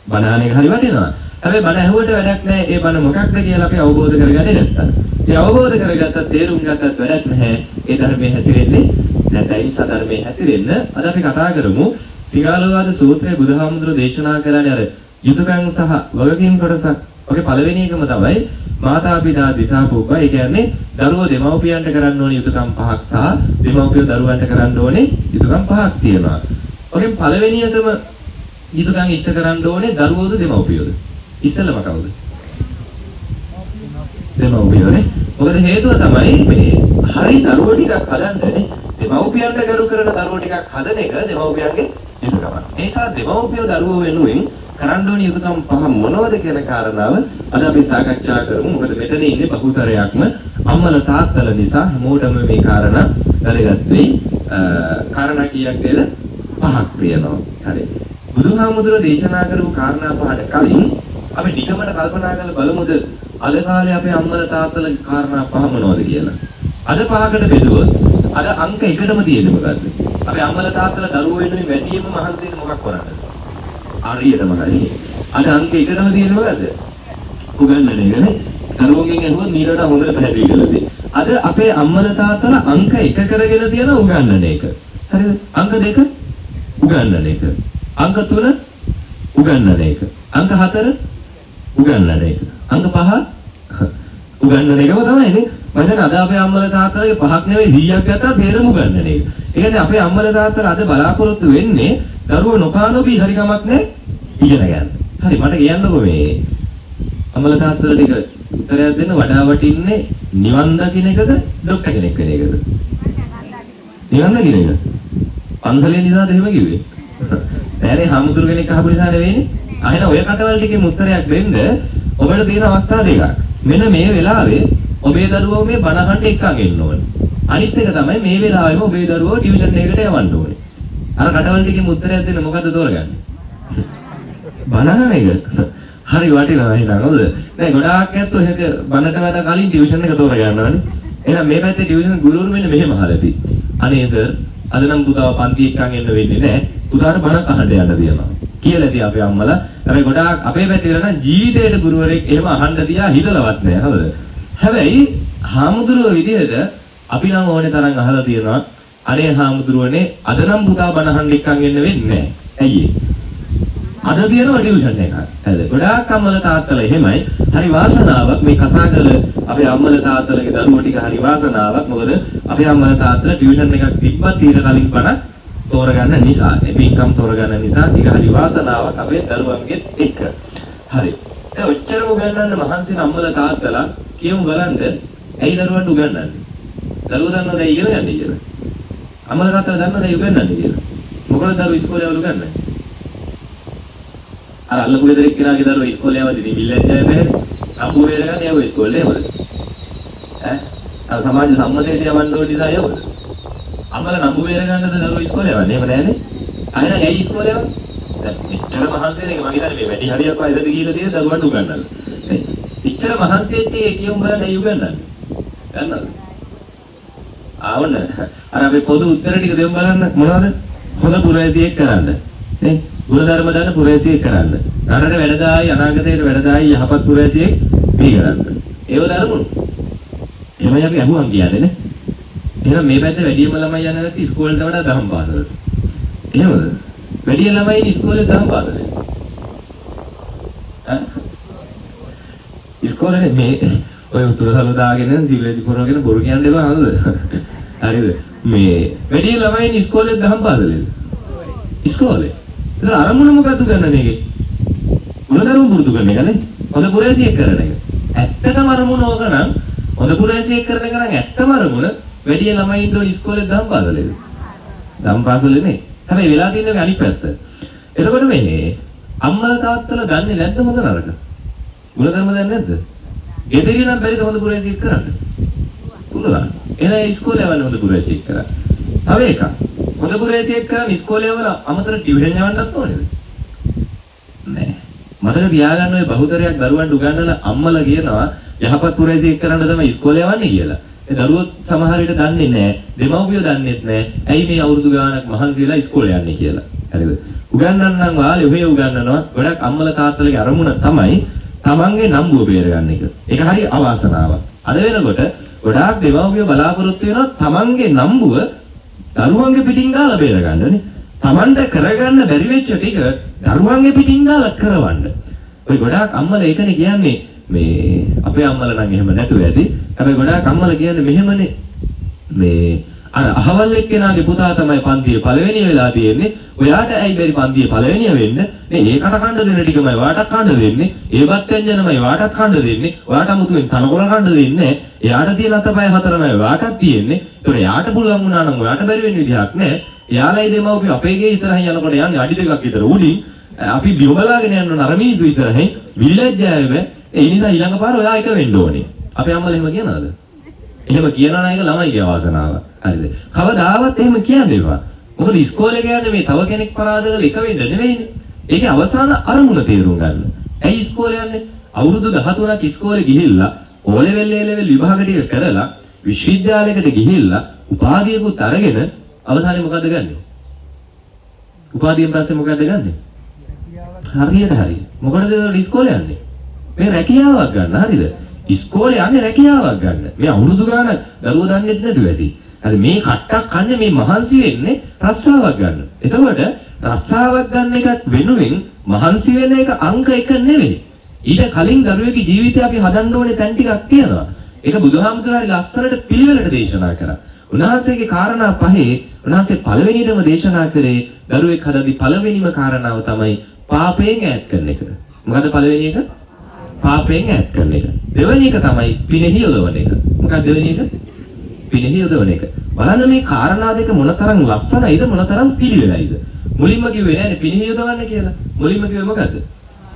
බණ අහන එක හරි වටිනවා. හැබැයි බණ ඇහුවට වැඩක් නැහැ. ඒ බණ මොකක්ද කියලා අපි අවබෝධ කරගන්නේ නැත්තම්. ඒ අවබෝධ කරගත්තත් තේරුම් ගත්තත් වැඩක් නැහැ. ඒ ධර්මයේ හැසිරෙන්නේ නැත්නම්. ඒ නිසා ධර්මයේ හැසිරෙන්න අද අපි කතා කරමු සිගාලෝවාද සූත්‍රයේ බුදුහාමුදුරුවෝ දේශනා කරන්නේ අර යුතුයකම් සහ වගකීම් කොටසක්. ඔකේ පළවෙනි එකම තමයි මාතා පිතා දිසා පුබ්බා. ඒ කියන්නේ දරුවෝ දෙමව්පියන්ට කරන්න ඕනේ යුතුයකම් පහක් සහ දෙමව්පියෝ දරුවන්ට කරන්න ඕනේ යුතුයකම් පහක් තියෙනවා. ඔකෙන් පළවෙනියටම යුතුයකම් ඉෂ්ට කරන්න ඕනේ දරුවෝද දෙමව්පියෝද? ඉස්සෙල්ලම කවුද? දෙමව්පියෝනේ. මොකද හේතුව තමයි මේ හරි දරුවෝ ටිකක් හදන්නනේ දෙමව්පියන්ට ගරු කරන දරුවෝ ටිකක් හදන එක දෙමව්පියන්ගේ යුතුයකමක්. ඒ නිසා දෙමව්පියෝ දරුවෝ වෙනුවෙන් කරන්න ඕන යුතුයකම් පහ මොනවද කියන කාරණාව අද අපි සාකච්ඡා කරමු. මොකද මෙතන ඉන්නේ බහුතරයක්ම අම්මලා තාත්තලා නිසා හැමෝටම මේ කාරණා වැදගත් වෙයි. කාරණා කීයක් නේද? පහක් තියෙනවා. හරි. බුදුහාමුදුරුවෝ දේශනා කරපු කාරණා පහට කලින් අපි නිගමන කල්පනා කරලා බලමුද අද කාලේ අපේ අම්මලා තාත්තලා කාරණා පහ මොනවද කියලා. අද පහකට බෙදුවොත් අද අංක එකටම තියෙන්නේ මොකද්ද? අපේ අම්මලා තාත්තලා දරුවෝ වෙනුවෙන් වැඩියෙන්ම මහන්සි වෙන්නේ මොකක් කරන්නද? හරියටම හරි. අද අංක එකටම තියෙන්නේ මොකද්ද? උගන්නන එක නේ. දරුවන්ගෙන් ඇහුවොත් මීට වඩා හොඳට පැහැදිලි කරලා දෙයි. අද අපේ අම්මලා තාත්තලා අංක 1 කරගෙන තියෙන උගන්නන එක. හරිද? අංක 2 උගන්නන එක. අංක 3 උගන්නන එක. අංක 4 උගන්නන එක. අංක 5 උගන්නන එකම තමයි නේ. මම හිතන්නේ අද අපේ අම්මලා තාත්තලාගේ පහක් නෙවෙයි 100ක් ගත්තා තේරෙම උගන්නන එක. ඒ කියන්නේ අපේ අම්මලා තාත්තලා අද බලාපොරොත්තු වෙන්නේ දරුවෝ නොකා නොබී හරි කමක් නෑ ඉගෙන ගන්න. හරි, මට කියන්නකෝ මේ අම්මලා තාත්තලා ටික උත්තරයක් දෙන්න, වඩා වටින්නේ නිවන් දකින්න එකද ඩොක්ටර් කෙනෙක් වෙන එකද? නිවන් දකින්න එක. පන්සලේ නිසාද එහෙම කිව්වේ? නෑනේ, හාමුදුරු කෙනෙක් අහපු නිසා නෙවෙයිනේ. අහෙන ඔය කටවල් ටිකේ උත්තරයක් දෙන්න ඔබට තියෙන අවස්ථා දෙකක්. මෙන්න මේ වෙලාවේ ඔබේ දරුවෝ මේ බණ අහන්න එක්කන් එන්න ඕනේ. අනිත් එක තමයි මේ වෙලාවෙම ඔබේ දරුවෝ ටියුෂන් එකකට යවන්න ඕනේ. අර කටවල් ටිකේ උත්තරයක් දෙන්න මොකද්ද තෝරගන්නේ? බණ අහන එක. හරි වටිනවා එහෙනම්, හොඳද? නෑ, ගොඩාක් ඇත්තෝ එහෙක බණට වඩා කලින් ටියුෂන් එක තෝරගන්නවනේ. එහෙනම් මේ පැත්තේ ටියුෂන් ගුරුවරු මෙන්න මෙහෙම අහලා ඇති. අනේ සර්, අද නම් පුතාව පන්ති එක්කන් එන්න වෙන්නේ නෑ. පුතාට බණක් අහන්න යන්න තියෙනවා කියලා ඇති අපේ අම්මලා. හැබැයි ගොඩාක් අපේ පැත්තේ නම් ජීවිතේට ගුරුවරයෙක් එහෙම අහන්න තියා හිතලවත් නෑ, හොඳද? හැබැයි හාමුදුරුවෝ විදිහට අපි නම් ඕනේ තරම් අහලා තියෙනවා. අනේ හාමුදුරුවනේ, අද නම් පුතා බණ අහන්න එක්කන් එන්න වෙන්නේ නෑ. ඇයි ඒ? අද තියෙනවා ටියුෂන් එකක්. හරිද? ගොඩාක් අම්මලා තාත්තලා එහෙමයි. හරි වාසනාවක් මේ කසාගල අපේ අම්මලා තාත්තලාගේ දරුවෝ ටික හරි වාසනාවක්. මොකද අපේ අම්මලා තාත්තලා ටියුෂන් එකක් තිබ්බත් ඊට කලින් බණ තෝරගන්න නිසා, ඒ පින්කම් තෝරගන්න නිසා ටික හරි වාසනාවක් අපේ දරුවන්ගෙත් එක්ක. හරි. දැන් ඔච්චරම උගන්වන්න මහන්සි වෙන අම්මලා තාත්තලා කියමු බලන්න, ඇයි දරුවන්ට උගන්වන්නේ? දරුවෝ දන්නවද ඇයි ඉගෙන ගන්නේ කියලා? අම්මලා තාත්තලා දන්නවද ඇයි උගන්වන්නේ කියලා? මොකද දරුවෝ ඉස්කෝලේ යවල උගන්වන්නේ? අර අල්ලපු ගෙදර එක්කෙනාගේ දරුවෝ ඉස්කෝලේ යවද්දි ඉතින් බිල්ලක් යන්නේ නැහැ. නම්බු වේර ගන්න යවුවා ඉස්කෝලේ එහෙමද? ඈ? අර සමාජ සම්මතයට යවන්න ඕන නිසා යවුවද? අම්මලා නම්බු වේර ගන්නද දරුවෝ ඉස්කෝලේ යවන්නේ? එහෙම නෑනේ. අය නම් ඇයි ඉස්කෝලේ යවන්නේ? දැන් මෙච්චර මහන්සි වෙන එක මං හිතන්නේ මේ වැඩි හරියක් වයසට ගිහිල්ලා තියෙන දරුවන්ට උගන්වන්න. නේ? ඉච්චර මහන්සි වෙච්ච එකේ කියමු බලන්න ඇයි උගන්වන්නේ? දන්නවද? ආවන අර අපේ පොදු උත්තර ටික දෙමු බලන්න මොනවද? හොඳ පුරවැසියෙක් කරන්න. නේ? ගුණධර්ම දන්න පුරවැසියෙක් කරන්න. රටට වැඩදායි, අනාගතයට වැඩදායි යහපත් පුරවැසියෙක් බිහි කරන්න. ඒව දරමුණු. එහෙමයි අපි අහුවන් කියන්නේ නේ. එහෙනම් මේ පැත්තේ වැඩියම ළමයි යන්නේ නැති ඉස්කෝලේට වඩා දහම් පාසලට. එහෙමද? වැඩි ළමයි ඉස්කෝලේ දහම් පාසලේ. ඈ? ඉස්කෝලේ මේ ඔය උතුර සලු දාගෙන සිව්ලෙදි පොරවගෙන බොරු කියන්න එපා, හරිද? හරිද? මේ වැඩි ළමයි ඉස්කෝලේ දහම් පාසලේද? ඉස්කෝලේ. ඒතර අරමුණ මොකද්ද ගන්න මේකේ? ගුණධර්ම පුරුදු කරන එක නේ. හොඳ පුරවැසියෙක් කරන එක. ඇත්තටම අරමුණ ඕක නම්, හොඳ පුරවැසියෙක් කරන එක නම් ඇත්තම අරමුණ, වැඩි ළමයි ඉන්න ඕන ඉස්කෝලේ දහම් පාසලේද? දහම් පාසලේ නේ. හැබැයි වෙලා තියෙන්නේ අනිත් පැත්ත. එතකොට මේ අම්මලා තාත්තලා දන්නේ නැද්ද හොඳ නරක? ගුණධර්ම දන්නේ නැද්ද? ගෙදරින් නම් බැරිද හොඳ පුරවැසියෙක් කරන්න? පුළුවන්. එහෙනම් ඉස්කෝලේ යවන්න හොඳ පුරවැසියෙක් කරා. තව එකක්. හොඳ පුරවැසියෙක් කරන් ඉස්කෝලේ යවලා අමතර ටියුෂන් යවන්නත් ඕනේද? නෑ. මතක තියාගන්න ඔය බහුතරයක් දරුවන්ට උගන්වන අම්මලා කියනවා යහපත් පුරවැසියෙක් කරන්න තමයි ඉස්කෝලේ යවන්නේ කියලා. ඒ දරුවෝ සමහර විට දන්නේ නෑ, දෙමව්පියෝ දන්නෙත් නෑ. ඇයි මේ අවුරුදු ගාණක් මහන්සි වෙලා ඉස්කෝලේ යන්නේ කියලා. හරිද? උගන්වන්නම් වාලේ ඔහේ උගන්වනවා. ගොඩක් අම්මලා තාත්තලාගේ අරමුණ තමයි තමන්ගේ නම්බුව බේරගන්න එක. ඒක හරි අවාසනාවක්. අද වෙනකොට ගොඩාක් දෙමව්පියෝ බලාපොරොත්තු වෙනවා තමන්ගේ නම්බුව දරුවන්ගේ පිටින් ගාලා බේරගන්න නේ. තමන්ට කරගන්න බැරි වෙච්ච ටික දරුවන්ගේ පිටින් ගාලා කරවන්න. ඔය ගොඩාක් අම්මලා ඒකනේ කියන්නේ මේ අපේ අම්මලා නම් එහෙම නැතුව ඇති. හැබැයි ගොඩාක් අම්මලා කියන්නේ මෙහෙමනේ. මේ අර අහවල් එක්කෙනාගේ පුතා තමයි පන්තියේ පළවෙනිය වෙලා තියෙන්නේ. ඔයාට ඇයි බැරි පන්තියේ පළවෙනිය වෙන්න? නේ ඒකට කන්න දෙන ටිකමයි ඔයාටත් කන්න දෙන්නේ. ඒ බත් ව්‍යංජනමයි ඔයාටත් කන්න දෙන්නේ. ඔයාට අමුතුවෙන් තනකොළ කන්න දෙන්නේ නෑ. එයාට තියෙන අතපය හතරමයි ඔයාටත් තියෙන්නේ. ඒතර එයාට පුළුවන් වුණා නම් ඔයාට බැරි වෙන්න විදිහක් නෑ. එයාලයි දෙමව්පියෝ අපේ ගේ ඉස්සරහින් යනකොට යන්නේ අඩි දෙකක් විතර උඩින්. අපි බිම බලාගෙන යන්න ඕන අර මිනිස්සු ඉස්සරහින්. විලිලැජ්ජාවේ බෑ. ඒ නිසා ඊළඟ පාර ඔයා එක වෙන්න ඕනේ. අපේ අම්මලා එහෙම කියනවාද? එහෙම කියනවා නම් ඒක ළමයිගේ අවාසනාව. හරිද? කවදාවත් එහෙම කියන්න එපා. මොකද ඉස්කෝලේ කියන්නේ මේ තව කෙනෙක් පරාද කරලා එක වෙන්න නෙවෙයිනේ. ඒකේ අවසාන අරමුණ තේරුම් ගන්න. ඇයි ඉස්කෝලේ යන්නේ? අවුරුදු 13ක් ඉස්කෝලේ ගිහිල්ලා O level A level විභාග ටික කරලා විශ්වවිද්‍යාලයකට ගිහිල්ලා උපාධියකුත් අරගෙන අවසානයේ මොකද්ද ගන්නෙ? උපාධියෙන් පස්සේ මොකද්ද ගන්නෙ? හරියට හරි. මොකටද ඒතකොට ඉස්කෝලේ යන්නේ? මේ රැකියාවක් ගන්න. හරිද? ඉස්කෝලේ යන්නේ රැකියාවක් ගන්න. මේ අවුරුදු ගානක් දරුවෝ දන්නෙත් නැතුව ඇති. හරි මේ කට්ටක් කන්නේ මේ මහන්සි වෙන්නේ රස්සාවක් ගන්න. එතකොට රස්සාවක් ගන්න එකක් වෙනුවෙන් මහන්සි වෙන එක අංක එක නෙවෙයි. ඊට කලින් දරුවෙකුගේ ජීවිතය අපි හදන්න ඕනේ තැන් ටිකක් තියෙනවා. ඒක බුදුහාමුදුරුවෝ හරි ලස්සනට පිළිවෙලට දේශනා කරා. උන්වහන්සේගේ කාරණා පහේ උන්වහන්සේ පළවෙනියටම දේශනා කරේ දරුවෙක් හදද්දි පළවෙනිම කාරණාව තමයි පාපයෙන් ඈත් කරන එක. මොකද්ද පළවෙනි එක? පාපයෙන් ඈත් කරන එක. දෙවෙනි එක තමයි පිනෙහි යොදවන එක. මොකක්ද දෙවෙනි එක? පිනෙහි යොදවන එක. බලන්න මේ කාරණා දෙක මොනතරම් ලස්සනයිද මොනතරම් පිළිවෙලයිද. මුලින්ම කිව්වේ නෑනේ පිනෙහි යොදවන්න කියලා. මුලින්ම කිව්වේ මොකද්ද?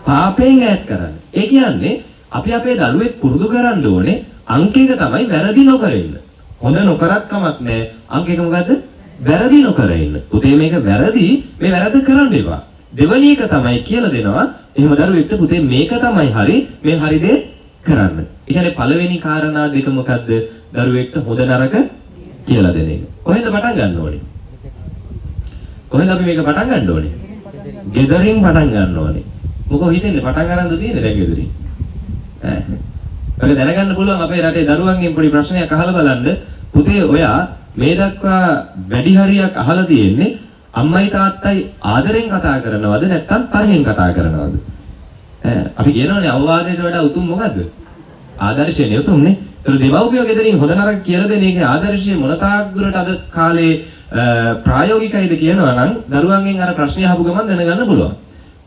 පාපයෙන් ඈත් කරන්න. ඒ කියන්නේ අපි අපේ දරුවෙක් පුරුදු කරන්න ඕනේ අංක එක තමයි වැරදි නොකර ඉන්න. හොඳ නොකරත් කමක් නෑ. අංක එක මොකද්ද? වැරදි නොකර ඉන්න. පුතේ මේක වැරදි, මේ වැරද්ද කරන්න එපා. දෙවෙනි එක තමයි කියලා දෙනවා. එහෙම දරුවෙක්ට පුතේ මේක තමයි හරි, මේ හරි දේ කරන්න. ඒ කියන්නේ පළවෙනි කාරණා දෙක මොකද්ද? දරුවෙක්ට හොඳ නරක කියලා දෙන එක. කොහෙන්ද පටන් ගන්න ඕනේ? කොහෙන්ද අපි මේක පටන් ගන්න ඕනේ? ගෙදරින් පටන් ගන්න ඕනේ. මොකෝ හිතෙන්නේ පටන් අරන්ද තියෙන්නේ දැන් ගෙදරින්? ඈ. ඔය දැනගන්න පුළුවන් අපේ රටේ දරුවන්ගෙන් පොඩි ප්‍රශ්නයක් අහලා බලන්න. පුතේ ඔයා මේ දක්වා වැඩි හරියක් අහලා තියෙන්නේ අම්මයි තාත්තයි ආදරෙන් කතා කරනවද නැත්නම් තරහෙන් කතා කරනවද? ඈ අපි කියනවනේ අවවාදයට වඩා උතුම් මොකද්ද? ආදර්ශයනේ උතුම්නේ. ඒතර දෙමව්පියෝ ගෙදරින් හොඳ නරක කියලා දෙන එක ආදර්ශය මොන තාක් දුරට අද කාලේ ප්‍රායෝගිකයිද කියනවා නම් දරුවන්ගෙන් අර ප්‍රශ්නය අහපු ගමන් දැනගන්න පුළුවන්.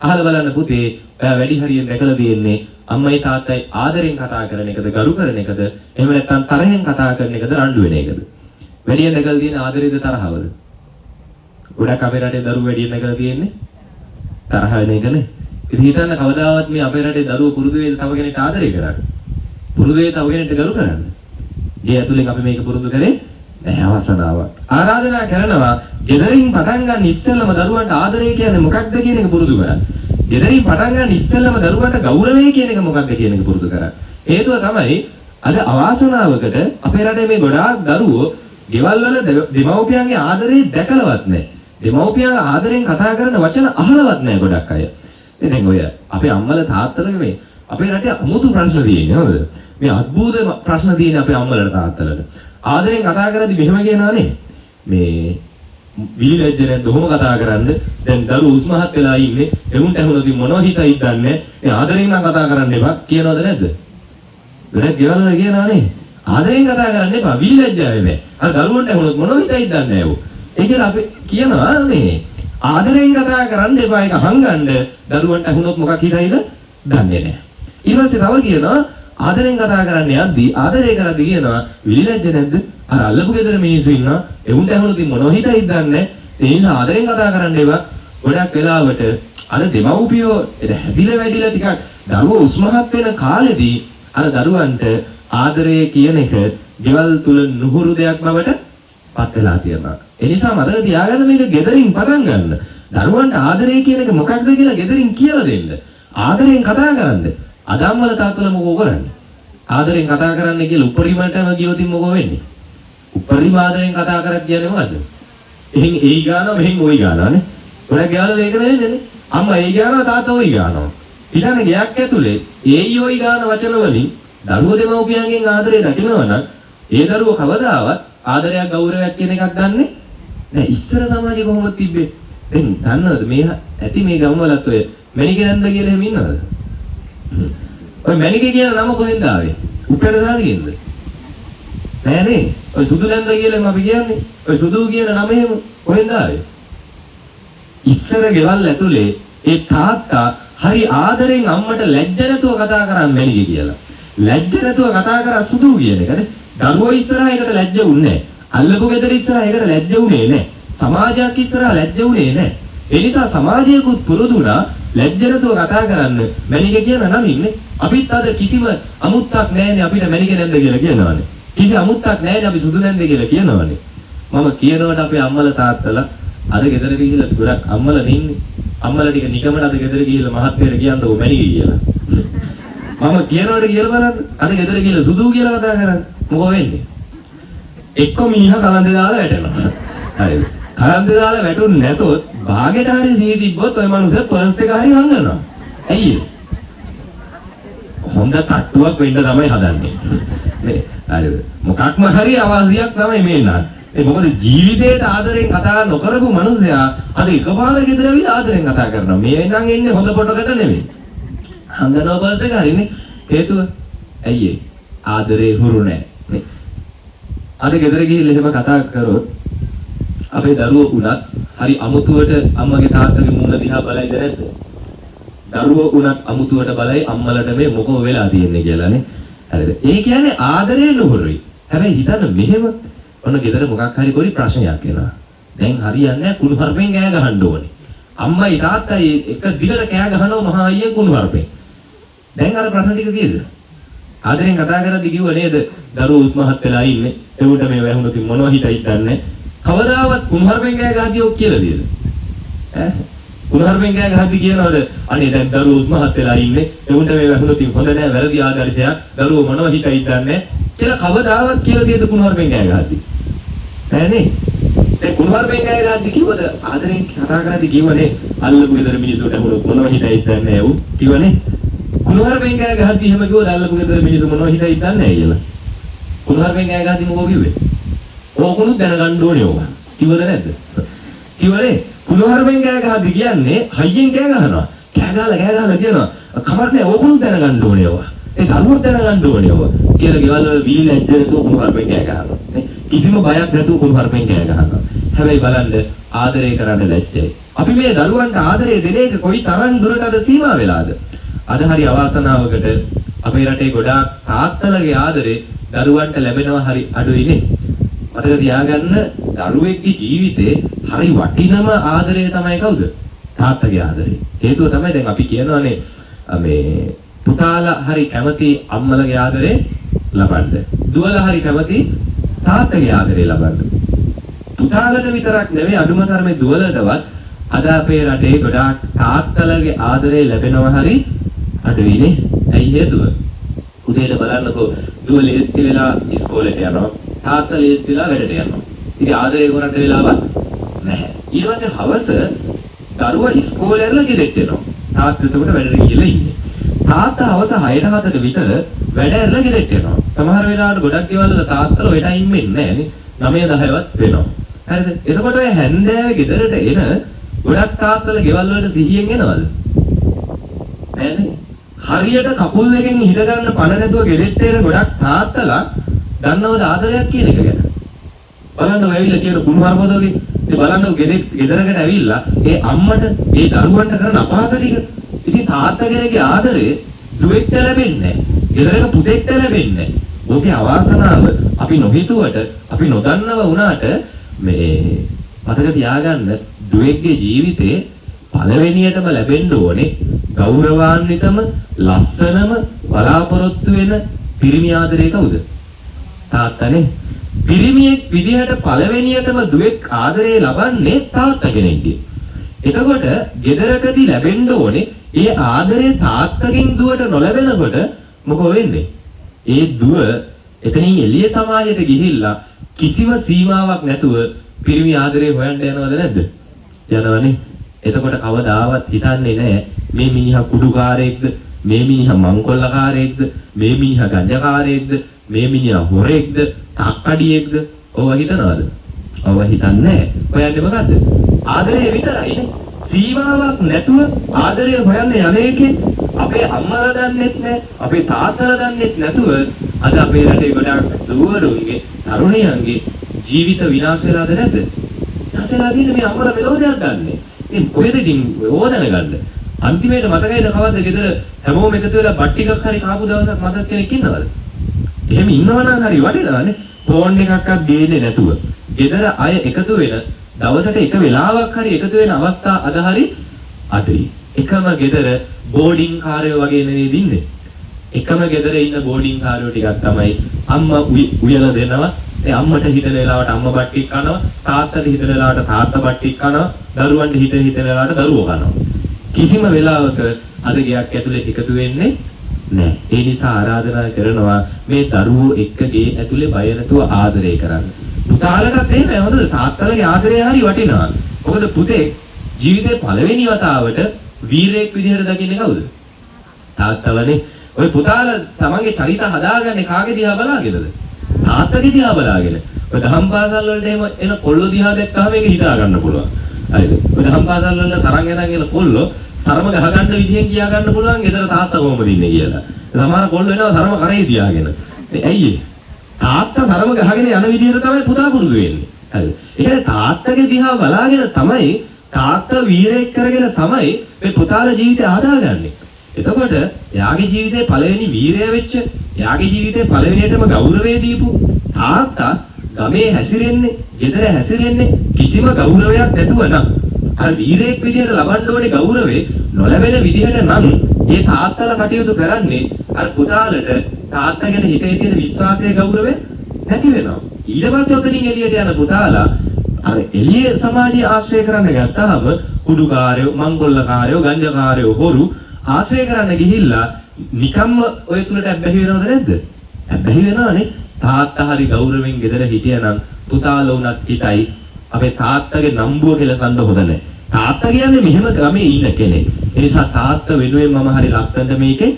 අහලා බලන්න පුතේ ඔයා වැඩි හරියෙන් දැකලා තියෙන්නේ අම්මයි තාත්තයි ආදරෙන් කතා කරන එකද ගරු කරන එකද එහෙම නැත්නම් තරහෙන් කතා කරන එකද රණ්ඩු වෙන එකද? වැඩියෙන් දැකලා තියෙන ආදරේද තරහවද? ගොඩක් අපේ රටේ දරුවෝ වැඩියෙන් දැකලා තියෙන්නේ තරහ වෙන එකනේ. ඉතින් හිතන්න කවදාවත් මේ අපේ රටේ දරුවෝ පුරුදු වේද තව කෙනෙක්ට ආදරය කරන්න? පුරුදු වේද තව කෙනෙක්ට ගරු කරන්න? ගේ ඇතුලෙන් අපි මේක පුරුදු කරේ නෑ අවසනාවක්. ආරාධනා කරනවා ගෙදරින් පටන් ගන්න ඉස්සෙල්ලම දරුවන්ට ආදරය කියන්නේ මොකක්ද කියන එක පුරුදු කරන්න. ගෙදරින් පටන් ගන්න ඉස්සෙල්ලම දරුවන්ට ගෞරවය කියන එක මොකක්ද කියන එක පුරුදු කරන්න. හේතුව තමයි අද අවාසනාවකට අපේ රටේ මේ ගොඩාක් දරුවෝ ගෙවල් වල දෙමව්පියන්ගේ ආදරේ දැකලවත් නෑ. දෙමව්පියන් ආදරෙන් කතා කරන වචන අහලවත් නෑ ගොඩක් අය. ඉතින් ඔය අපේ අම්මලා තාත්තලා මේ අපේ රටේ අමුතු ප්‍රශ්න තියෙන්නේ හොඳද? මේ අద్భుත ප්‍රශ්න තියෙන අපේ අම්මලාට තාත්තලාට. ආදරෙන් කතා කරද්දි මෙහෙම කියනවානේ. මේ විලි ලැජ්ජ නැද්ද ඔහොම කතා කරන්න? දැන් දරුවෝ උස්මහත් වෙලා ඉන්නේ. එවුන්ට ඇහුනොත් මොනව හිතයිද දන්නේ. මේ ආදරෙන් නම් කතා කරන්න එපා කියනවද නැද්ද? ගොඩක් ගෙවල් වල කියනවානේ. ආදරෙන් කතා කරන්න එපා විලි ලැජ්ජාවේ බෑ. අර දරුවන්ට ඇහුනොත් මොනව හිතයිද දන්නේ නැහැ ඌ. ඒ කියලා අපි කියනවා මේ ආදරෙන් කතා කරන්න එපා ඒක හංගන්න දරුවන්ට ඇහුනොත් මොකක් හිතයිද දන්නේ නැහැ. ඊට පස්සේ තව කියනවා ආදරෙන් කතා කරන්න යද්දි ආදරය කරද්දි කියනවා විලි ලැජ්ජ නැද්ද? අර අල්ලපු ගෙදර මිනිස්සු ඉන්නවා. එවුන්ට ඇහුනොත් ඉතින් මොනව හිතයිද දන්නේ නැහැ. ඒ නිසා ආදරෙන් කතා කරන්න එපා. ගොඩක් වෙලාවට අර දෙමව්පියෝ හැදිලා වැඩිලා ටිකක් දරුවෝ උස්මහත් වෙන කාලෙදී අර දරුවන්ට ආදරය කියන එක ගෙවල් තුල නුහුරු දෙයක් බවට පත් වෙලා තියෙනවා. ඒ නිසා මතක තියාගන්න මේක ගෙදරින් පටන් ගන්න. දරුවන්ට ආදරය කියන එක මොකක්ද කියලා ගෙදරින් කියලා දෙන්න. ආදරයෙන් කතා කරන්න. අද අම්මලා තාත්තලා මොකෝ කරන්නේ? ආදරෙන් කතා කරන්න කියලා උපරිමටම ගියොත් මොකෝ වෙන්නේ? උපරිම ආදරෙන් කතා කරත් කියන්නේ මොකද්ද? එහෙන් එයි ගානවා මෙහෙන් ඔයි ගානවා නේ. ගොඩක් ගෙවල් වල ඒක නෙවෙන්නේ නේ. අම්මා එයි ගානවා තාත්තා ඔයි ගානවා. ඊළඟ ගෙයක් ඇතුලේ ඒයි ඔයි ගාන වචන වලින් දරුවෝ දෙමව්පියන්ගෙන් ආදරය දකිනවා නම් ඒ දරුවෝ කවදාවත් ආදරයක් ගෞරවයක් කියන එකක් ගන්නෙ නෑ. ඉස්සර සමාජේ කොහොමද තිබ්බේ? දැන් දන්නවද මේ ඇති මේ ගම්වලත් ඔය මැණිකේ නැන්ද කියලා එහෙම ඉන්නවද? ඔය මැණිකේ කියන නම කොහෙන්ද ආවේ? උපැන්න සාදිගෙන්ද? නෑ නේ. ඔය සුදු නැන්ද කියලා එහෙම අපි කියන්නේ. ඔය සුදු කියන නම එහෙම කොහෙන්ද ආවේ? ඉස්සර ගෙවල් ඇතුලේ ඒ තාත්තා හරි ආදරෙන් අම්මට ලැජ්ජ නැතුව කතා කරා මැණිකේ කියලා. ලැජ්ජ නැතුව කතා කරා සුදු කියන එක නේ. දරුවෝ ඉස්සරහා ඒකට ලැජ්ජ වුන්නේ නෑ. අල්ලපු ගෙදර ඉස්සරහා ඒකට ලැජ්ජ වුනේ නෑ. සමාජයක් ඉස්සරහා ලැජ්ජ වුනේ නෑ. ඒ නිසා සමාජයකුත් පුරුදු වුණා ලැජ්ජ නැතුව කතා කරන්න මැණිකේ කියන නමින් නේ. අපිත් අද කිසිම අමුත්තක් නෑනේ අපිට මැණිකේ නැන්ද කියලා කියනවනේ. කිසි අමුත්තක් නෑනේ අපි සුදු නැන්ද කියලා කියනවනේ. මම කියනවට අපේ අම්මලා තාත්තලා අද ගෙදර ගිහිල්ලා ගොඩක් අම්මලා ඉන්නේ. අම්මලා ටික නිකමට අද ගෙදර ගිහිල්ලා මහත්මයාට කියන්නකෝ මැණිකේ කියලා. මම කියනවට කියලා බලන්න. අද ගෙදර ගිහිල්ලා සුදු කියලා කතා කරන්න. මොකෝ වෙන්නේ? එක්ක මිනිහා කලන්දේ දාලා වැටෙනවා. හරිද? කලන්දේ දාලා වැටුනේ නැතොත් බාගෙට හරි සිහි තිබ්බොත් ඔය මනුස්සයා පර්ස් එක හරි හංගනවා. ඇයි ඒ? හොඳ තට්ටුවක් වෙන්න තමයි හදන්නේ. නේ? හරිද? මොකක්ම හරි අවාසියක් තමයි මේ නන්. ඒ මොකද ජීවිතේට ආදරෙන් කතා නොකරපු මනුස්සයා අද එකපාර ගෙදර ඇවිල්ලා ආදරෙන් කතා කරනවා. මේ නම් එන්නේ හොඳ පොටකට නෙමෙයි. හංගනවා පර්ස් එක හරිනේ. හේතුව ඇයි ඒ? ආදරේ හුරු නෑ. නේ? අද ගෙදර ගිහිල්ලා එහෙම කතා කරොත් අපේ දරුවෝ උනත් හරි අමුතුවට අම්මගේ තාත්තගේ මූණ දිහා බලයිද නැද්ද? දරුවෝ උනත් අමුතුවට බලයි අම්මලට මේ මොකෝ වෙලා තියෙන්නේ කියලා නේ. හරිද? ඒ කියන්නේ ආදරේ නුහුරුයි. හැබැයි හිතන්න මෙහෙම ඔන්න ගෙදර මොකක් හරි පොඩි ප්‍රශ්නයක් එනවා. දැන් හරියන්නේ නැහැ කුණු හarpෙන් කෑ ගහන්න ඕනේ. අම්මයි තාත්තයි එක දිගට කෑ ගහනවා මහා අයියෙන් කුණු හarpෙන්. දැන් අර ප්‍රශ්න ටික කීයද? ආදරෙන් කතා කරද්දි කිව්ව නේද දරුවෝ උස්මහත් වෙලා ඉන්නේ. එවුන්ට මේ වැහුණොත් මොනව හිතයිද දන්නේ. කවදාවත් කුණු හarpෙන් කෑ ගහද්දි ඔක් කියලා දියද? ඈ කුණු හarpෙන් කෑ ගහද්දි කියනවද අනේ දැන් දරුවෝ උස්මහත් වෙලා ඉන්නේ. එවුන්ට මේ වැහුණොත් හොඳ නෑ වැරදි ආදර්ශයක්. දරුවෝ මොනව හිතයිද දන්නේ කියලා කවදාවත් කියලා දියද කුණු හarpෙන් කෑ ගහද්දි? නෑ නේ. දැන් කුණු හarpෙන් කෑ ගහද්දි කිව්වද ආදරෙන් කතා කරද්දි කිව්වනේ අල්ලපු ගෙදර මිනිස්සුන්ට ඇහුණොත් මොනව හිතයිද දන්නේ නෑ ඌ කිව්වනේ. කුණු හarpෙන් කෑ ගහද්දි එහෙම කිව්වද අල්ලපු ගෙදර මිනිස්සු මොනව හිතයිද දන්නේ නෑ කියලා? කුණු හarpෙන් කෑ ගහද්දි මොකෝ කිව්වේ? ඕකනුත් දැනගන්න ඕනේ ඕක. කිව්වද නැද්ද? කිව්වනේ. කුණු හarpෙන් කෑ ගහද්දි කියන්නේ හයියෙන් කෑ ගහනවා. කෑ ගහලා කෑ ගහලා කියනවා කමක් නෑ ඕකනුත් දැනගන්න ඕනේ ඕක. ඒ දරුවොත් දැනගන්න ඕනේ ඕක. කියලා ගෙවල් වල වීල් ඇද්ද නැතුව කුණු හarpෙන් කෑ ගහනවා. නේ? කිසිම බයක් නැතුව කුණු හarpෙන් කෑ ගහනවා. හැබැයි බලන්න ආදරය කරන්න ලැජ්ජයි. අපි මේ දරුවන්ට ආදරය දෙන එක කොයි තරම් දුරට අද සීමා වෙලාද? අද හරි අවාසනාවකට අපේ රටේ ගොඩාක් තාත්තලගේ ආදරේ දරුවන්ට ලැබෙනවා හරි අඩුයි නේ. මතක තියාගන්න දරුවෙක්ගේ ජීවිතේ හරි වටිනම ආදරය තමයි කවුද? තාත්තගේ ආදරේ. හේතුව තමයි දැන් අපි කියනවානේ මේ පුතාලා හරි කැමති අම්මලගේ ආදරේ ලබන්න. දුවලා හරි කැමති තාත්තගේ ආදරේ ලබන්න. පුතාලට විතරක් නෙවෙයි අඩුම තරමේ දුවලටවත් අද අපේ රටේ ගොඩාක් තාත්තලගේ ආදරේ ලැබෙනවා හරි අඩුයි නේ. ඇයි හේතුව? උදේට බලන්නකෝ දුව ලේස්ති වෙලා ඉස්කෝලේට යනවා. තාත්තා ලේස්ති වෙලා වැඩට යනවා. ඉතින් ආදරේ කරන්න වෙලාවක් නැහැ. ඊට පස්සේ හවස දරුවා ඉස්කෝලේ ඇරලා ගෙදරට එනවා. තාත්තා එතකොට වැඩට ගිහලා ඉන්නේ. තාත්තා හවස 6ට 7ට විතර වැඩ ඇරලා ගෙදරට එනවා. සමහර වෙලාවට ගොඩක් ගෙවල් වල තාත්තලා ඔය ටයිම් එන්නේ නැහැ නේ. 9 10වත් වෙනවා. හරිද? එතකොට ඔය හැන්දෑවේ ගෙදරට එන ගොඩක් තාත්තලා ගෙවල් වලට සිහියෙන් එනවද? නෑ නේ. හරියට කකුල් දෙකෙන් හිට ගන්න පණ නැතුව ගෙදරට එන ගොඩක් තාත්තලා දන්නවද ආදරයක් කියන එක ගැන? බලන්න ඔය ඇවිල්ලා කියන කුණු හarපද වගේ. ඉතින් බලන්න ගෙදරකට ඇවිල්ලා ඒ අම්මට ඒ දරුවන්ට කරන අපහාස ටික. ඉතින් තාත්තා කෙනෙක්ගේ ආදරේ දුවෙක්ට ලැබෙන්නේ නැහැ. ගෙදරක පුතෙක්ට ලැබෙන්නේ නැහැ. ඕකේ අවාසනාව අපි නොහිතුවට අපි නොදන්නව වුණාට මේ මතක තියාගන්න දුවෙක්ගේ ජීවිතේ පළවෙනියටම ලැබෙන්න ඕනේ ගෞරවාන්විතම ලස්සනම බලාපොරොත්තු වෙන පිරිමි ආදරේ කවුද? තාත්තනේ. පිරිමියෙක් විදිහට පළවෙනියටම දුවෙක් ආදරේ ලබන්නේ තාත්තා කෙනෙක්ගේ. එතකොට ගෙදරකදී ලැබෙන්න ඕනේ ඒ ආදරේ තාත්තගෙන් දුවට නොලැබෙනකොට මොකෝ වෙන්නේ? ඒ දුව එතනින් එළිය සමාජයට ගිහිල්ලා කිසිම සීමාවක් නැතුව පිරිමි ආදරේ හොයන්න යනවද නැද්ද? යනවනේ. එතකොට කවදාවත් හිතන්නේ නැහැ මේ මිනිහා කුඩුකාරයෙක්ද, මේ මිනිහා මංකොල්ලකාරයෙක්ද, මේ මිනිහා ගංජාකාරයෙක්ද, මේ මිනිහා හොරෙක්ද, තක්කඩියෙක්ද? ඔවා හිතනවද? ඔවා හිතන්නේ නැහැ. හොයන්නේ මොකද්ද? ආදරේ විතරයි නේ. සීමාවක් නැතුව ආදරය හොයන්න යන එකේ අපේ අම්මලා දන්නෙත් නැහැ, අපේ තාත්තලා දන්නෙත් නැතුව අද අපේ රටේ ගොඩාක් දූවරුන්ගේ, තරුණියන්ගේ ජීවිත විනාශ වෙලාද නැද්ද? විනාශ වෙලා තියෙන්නේ මේ අම්මලා මෙලෝ දෙයක් දන්නේ. ඉතින් කොහෙද ඉතින් ඕව දැනගන්න? අන්තිමේට මතකයිද කවද්ද ගෙදර හැමෝම එකතු වෙලා බත් ටිකක් හරි කාපු දවසක් මතක් කෙනෙක් ඉන්නවද? එහෙම ඉන්නවනම් හරි වටිනවානේ. ෆෝන් එකක්වත් ගේන්නේ නැතුව ගෙදර අය එකතු වෙන දවසට එක වෙලාවක් හරි එකතු වෙන අවස්ථා අද හරි අඩුයි. එකම ගෙදර බෝඩින් කාරයෝ වගේ නෙවෙයි ඉන්නේ. එකම ගෙදර ඉන්න බෝඩින් කාරයෝ ටිකක් තමයි අම්මා උයලා දෙනවා. ඒ අම්මට හිතෙන වෙලාවට අම්මා බත් ටික කනවා, තාත්තට හිතෙන වෙලාවට තාත්තා බත් ටික කනවා, දරුවන්ට හිතෙන වෙලාවට දරුවෝ කනවා. කිසිම වෙලාවක අද ගෙයක් ඇතුලේ එකතු වෙන්නේ නෑ. ඒ නිසා ආරාධනා කරනවා මේ දරුවෝ එක්ක ගේ ඇතුලේ බය නැතුව ආදරය කරන්න. පුතාලටත් එහෙමයි හොඳද? තාත්තලගේ ආදරය හරි වටිනවා. මොකද පුතේ ජීවිතේ පළවෙනි වතාවට වීරයෙක් විදිහට දකින්නේ කවුද? තාත්තවනේ. ඔය පුතාලා තමන්ගේ චරිත හදාගන්නේ කාගේ දිහා බලාගෙනද? තාත්තගේ දිහා බලාගෙන. ඔය දහම් පාසල් වලට එහෙම එන කොල්ලෝ දිහා දැක්කහම ඒක හිතා ගන්න පුළුවන්. හරිද? ඔය දහම් පාසල් වල සරන් ඇඳන් එන කොල්ලෝ සරම ගහගන්න විදිහෙන් කියා ගන්න පුළුවන් ගෙදර තාත්තා කොහොමද ඉන්නේ කියලා. සමහර කොල්ලෝ එනවා සරම කරේ තියාගෙන. ඒ ඇයි ඒ? තාත්තා සරම ගහගෙන යන විදිහට තමයි පුතා පුරුදු වෙන්නේ. හරිද? ඒ කියන්නේ තාත්තගේ දිහා බලාගෙන තමයි තාත්තා වීරයෙක් කරගෙන තමයි මේ පුතාලා ජීවිතය හදාගන්නේ. එතකොට එයාගේ ජීවිතේ පළවෙනි වීරය වෙච්ච, එයාගේ ජීවිතේ පළවෙනියටම ගෞරවය දීපු තාත්තා ගමේ හැසිරෙන්නේ, ගෙදර හැසිරෙන්නේ කිසිම ගෞරවයක් නැතුව නම්, අර වීරයෙක් විදිහට ලබන්න ඕනේ ගෞරවේ නොලැබෙන විදිහට නම් ඒ තාත්තලා කටයුතු කරන්නේ අර පුතාලට තාත්තා ගැන හිතේ තියෙන විශ්වාසය ගෞරවය නැති වෙනවා. ඊට පස්සේ ඔතනින් එළියට යන පුතාලා අර එළිය සමාජය ආශ්‍රය කරන්න ගත්තාම කුඩුකාරයෝ, මංකොල්ලකාරයෝ, ගංජාකාරයෝ, හොරු ආශ්‍රය කරන්න ගිහිල්ලා නිකම්ම ඔය තුලට ඇබ්බැහි වෙනවද නැද්ද? ඇබ්බැහි වෙනවනේ. තාත්තා හරි ගෞරවයෙන් ගෙදර හිටියනම් පුතාලා වුණත් හිතයි අපේ තාත්තගේ නම්බුව කෙලසන්න හොඳ නැහැ. තාත්තා කියන්නේ මෙහෙම ගමේ ඉන්න කෙනෙක්. ඒ නිසා තාත්තා වෙනුවෙන් මම හරි ලස්සනට මේකේ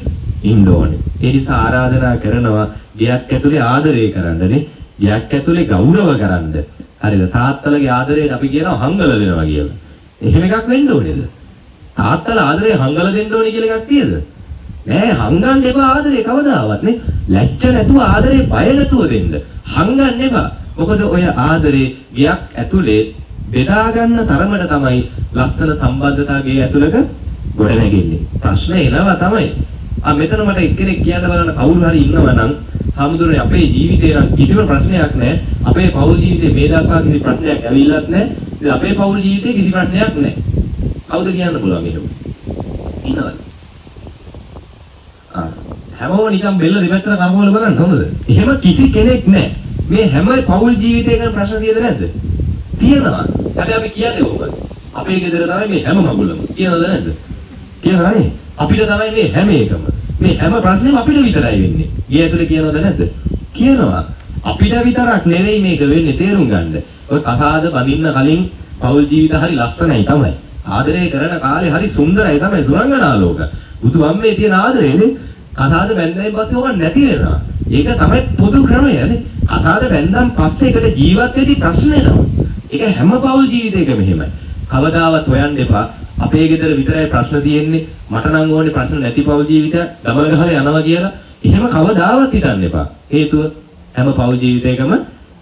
ඉන්න ඕනේ. ඒ නිසා ආරාධනා කරනවා ගෙයක් ඇතුලේ ආදරය කරන්නනේ. ගෙයක් ඇතුලේ ගෞරව කරන්න. හරිද? තාත්තලගේ ආදරයට අපි කියනවා හංගල දෙනවා කියලා. එහෙම එකක් වෙන්න ඕනේද? තාත්තලා ආදරය හංගල දෙන්න ඕනේ කියලා එකක් තියෙද? නෑ, හංගන්න එපා ආදරේ කවදාවත් නේ. ලැජ්ජ නැතුව ආදරේ බය නැතුව දෙන්න. හංගන්න එපා. මොකද ඔය ආදරේ ගෙයක් ඇතුලේ බෙදා ගන්න තරමට තමයි ලස්සන සම්බන්ධතා ගේ ඇතුලක ගොඩ නැගෙන්නේ. ප්‍රශ්න එනවා තමයි. ආ මෙතන මට එක්කෙනෙක් කියන්න බලන්න කවුරු හරි ඉන්නවා නම්, හාමුදුරනේ අපේ ජීවිතේ නම් කිසිම ප්‍රශ්නයක් නෑ. අපේ පෞල් ජීවිතේ මේ දක්වා කිසි ප්‍රශ්නයක් ඇවිල්ලත් නෑ. ඉතින් අපේ පෞල් ජීවිතේ කිසි ප්‍රශ්නයක් නෑ. කවුද කියන්න පුළුවන් එහෙම? ඉන්නවද? ආ හැමෝම නිකන් බෙල්ල දෙපැත්තට කරකවලා බලන්න හොඳද? එහෙම කිසි කෙනෙක් නෑ. මේ හැම පෞල් ජීවිතයකම ප්‍රශ්න තියෙද නැද්ද? තියෙනවා. හැබැයි අපි කියන්නේ කොහොමද? අපේ ගෙදර තමයි මේ හැම මගුලම. කියනවද නැද්ද? කියනවා නේ. අපිට තමයි මේ හැම එකම. මේ හැම ප්‍රශ්නෙම අපිට විතරයි වෙන්නේ. ගේ ඇතුලේ කියනවද නැද්ද? කියනවා. අපිට විතරක් නෙවෙයි මේක වෙන්නේ තේරුම් ගන්න. ඔය කසාද බඳින්න කලින් පෞල් ජීවිත හරි ලස්සනයි තමයි. ආදරය කරන කාලේ හරි සුන්දරයි තමයි සුරංගනාලෝක. බුදු අම්මේ තියෙන ආදරේනේ කසාද බැන්දයින් පස්සේ ඕක නැති වෙනවා. ඒක තමයි පොදු ක්‍රමය නේ. කසාද බැන්දන් පස්සේ ඒකට ජීවත් වෙද්දි ප්‍රශ්න එනවා. ඒක හැම පෞල් ජීවිතයකම එහෙමයි. කවදාවත් හොයන්න එපා. අපේ ගෙදර විතරයි ප්‍රශ්න තියෙන්නේ. මට නම් ඕනේ ප්‍රශ්න නැති පෞල් ජීවිතයක් ගමල ගහලා යනවා කියලා. එහෙම කවදාවත් හිතන්න එපා. හේතුව හැම පෞල් ජීවිතයකම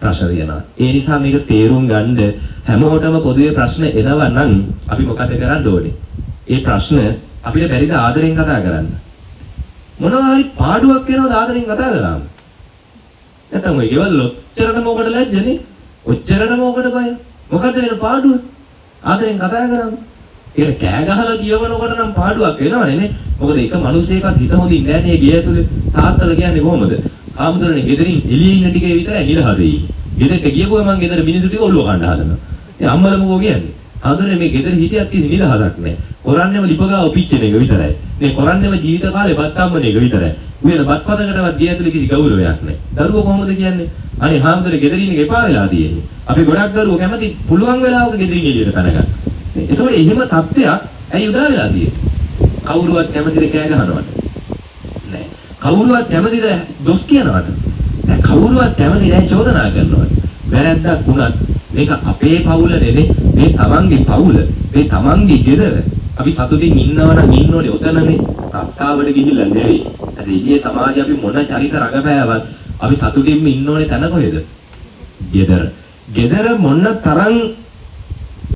ප්‍රශ්න තියෙනවා. ඒ නිසා මේක තේරුම් ගන්න හැමෝටම පොදුවේ ප්‍රශ්න එනවා නම් අපි මොකද කරන්න ඕනේ? ඒ ප්‍රශ්න අපිට බැරිද ආදරෙන් කතා කරන්න? මොනවා හරි පාඩුවක් වෙනවද ආදරෙන් කතා කරාම? නැත්තම් ඔය ගෙවල් ඔච්චරටම ඔකට ලැජ්ජනේ. ඔච්චරටම ඔකට බය. මොකද වෙන පාඩුව? ආදරෙන් කතා කරාම. ඒක කෑ ගහලා කියවනකොට නම් පාඩුවක් වෙනවනේ නේ. මොකද එක මිනිහෙක්වත් හිත හොඳින් නෑ නේ ගේ ඇතුලේ. තාත්තලා කියන්නේ කොහොමද? හාමුදුරනේ ගෙදරින් එළියේ ඉන්න ටිකේ විතරයි නිදහසේ ඉන්නේ. ගෙදරට ගියපු ගමන් ගෙදර මිනිස්සු ටික ඔළුව කන්න හදනවා. ඉතින් අම්මලා මොකෝ කියන්නේ? හාමුදුරනේ මේ ගෙදර හිටියත් කිසි නිදහසක් නැහැ. කරන්නේම ලිප ගාව පිච්චෙන එක විතරයි. මේ කරන්නේම ජීවිත කාලේ බත් හම්බන එක විතරයි. උයන බත් පතකටවත් ගේ ඇතුලේ කිසි ගෞරවයක් නැහැ. දරුවෝ කොහොමද කියන්නේ? අනේ හාමුදුරනේ ගෙදර ඉන්න එක එපා වෙලා තියෙන්නේ. අපි ගොඩක් දරුවෝ කැමති පුළුවන් වෙලාවක ගෙදරින් එළියට පැන ගන්න. එතකොට එහෙම තත්ත්වයක් ඇයි උදා වෙලා තියෙන්නේ? කවුරුවත් කැමතිද කෑ ගහනවට? නෑ. කවුරුවත් කැමතිද දොස් කියනවට? නෑ. කවුරුවත් කැමති නෑ චෝදනා කරනවට. වැරැද්දක් වුණත් මේක අපේ පවුල නෙමෙයි, මේ තමන්ගේ පවුල, මේ තමන්ගේ ගෙදර. අපි සතුටින් ඉන්නවා නම් ඉන්න ඕනේ ඔතනනේ. රස්සාවට ගිහිල්ලා නෙවෙයි. අර එළියේ සමාජය අපි මොන චරිත රඟපෑවත් අපි සතුටින්ම ඉන්න ඕනේ තැන කොහෙද? ගෙදර. ගෙදර මොන තරම්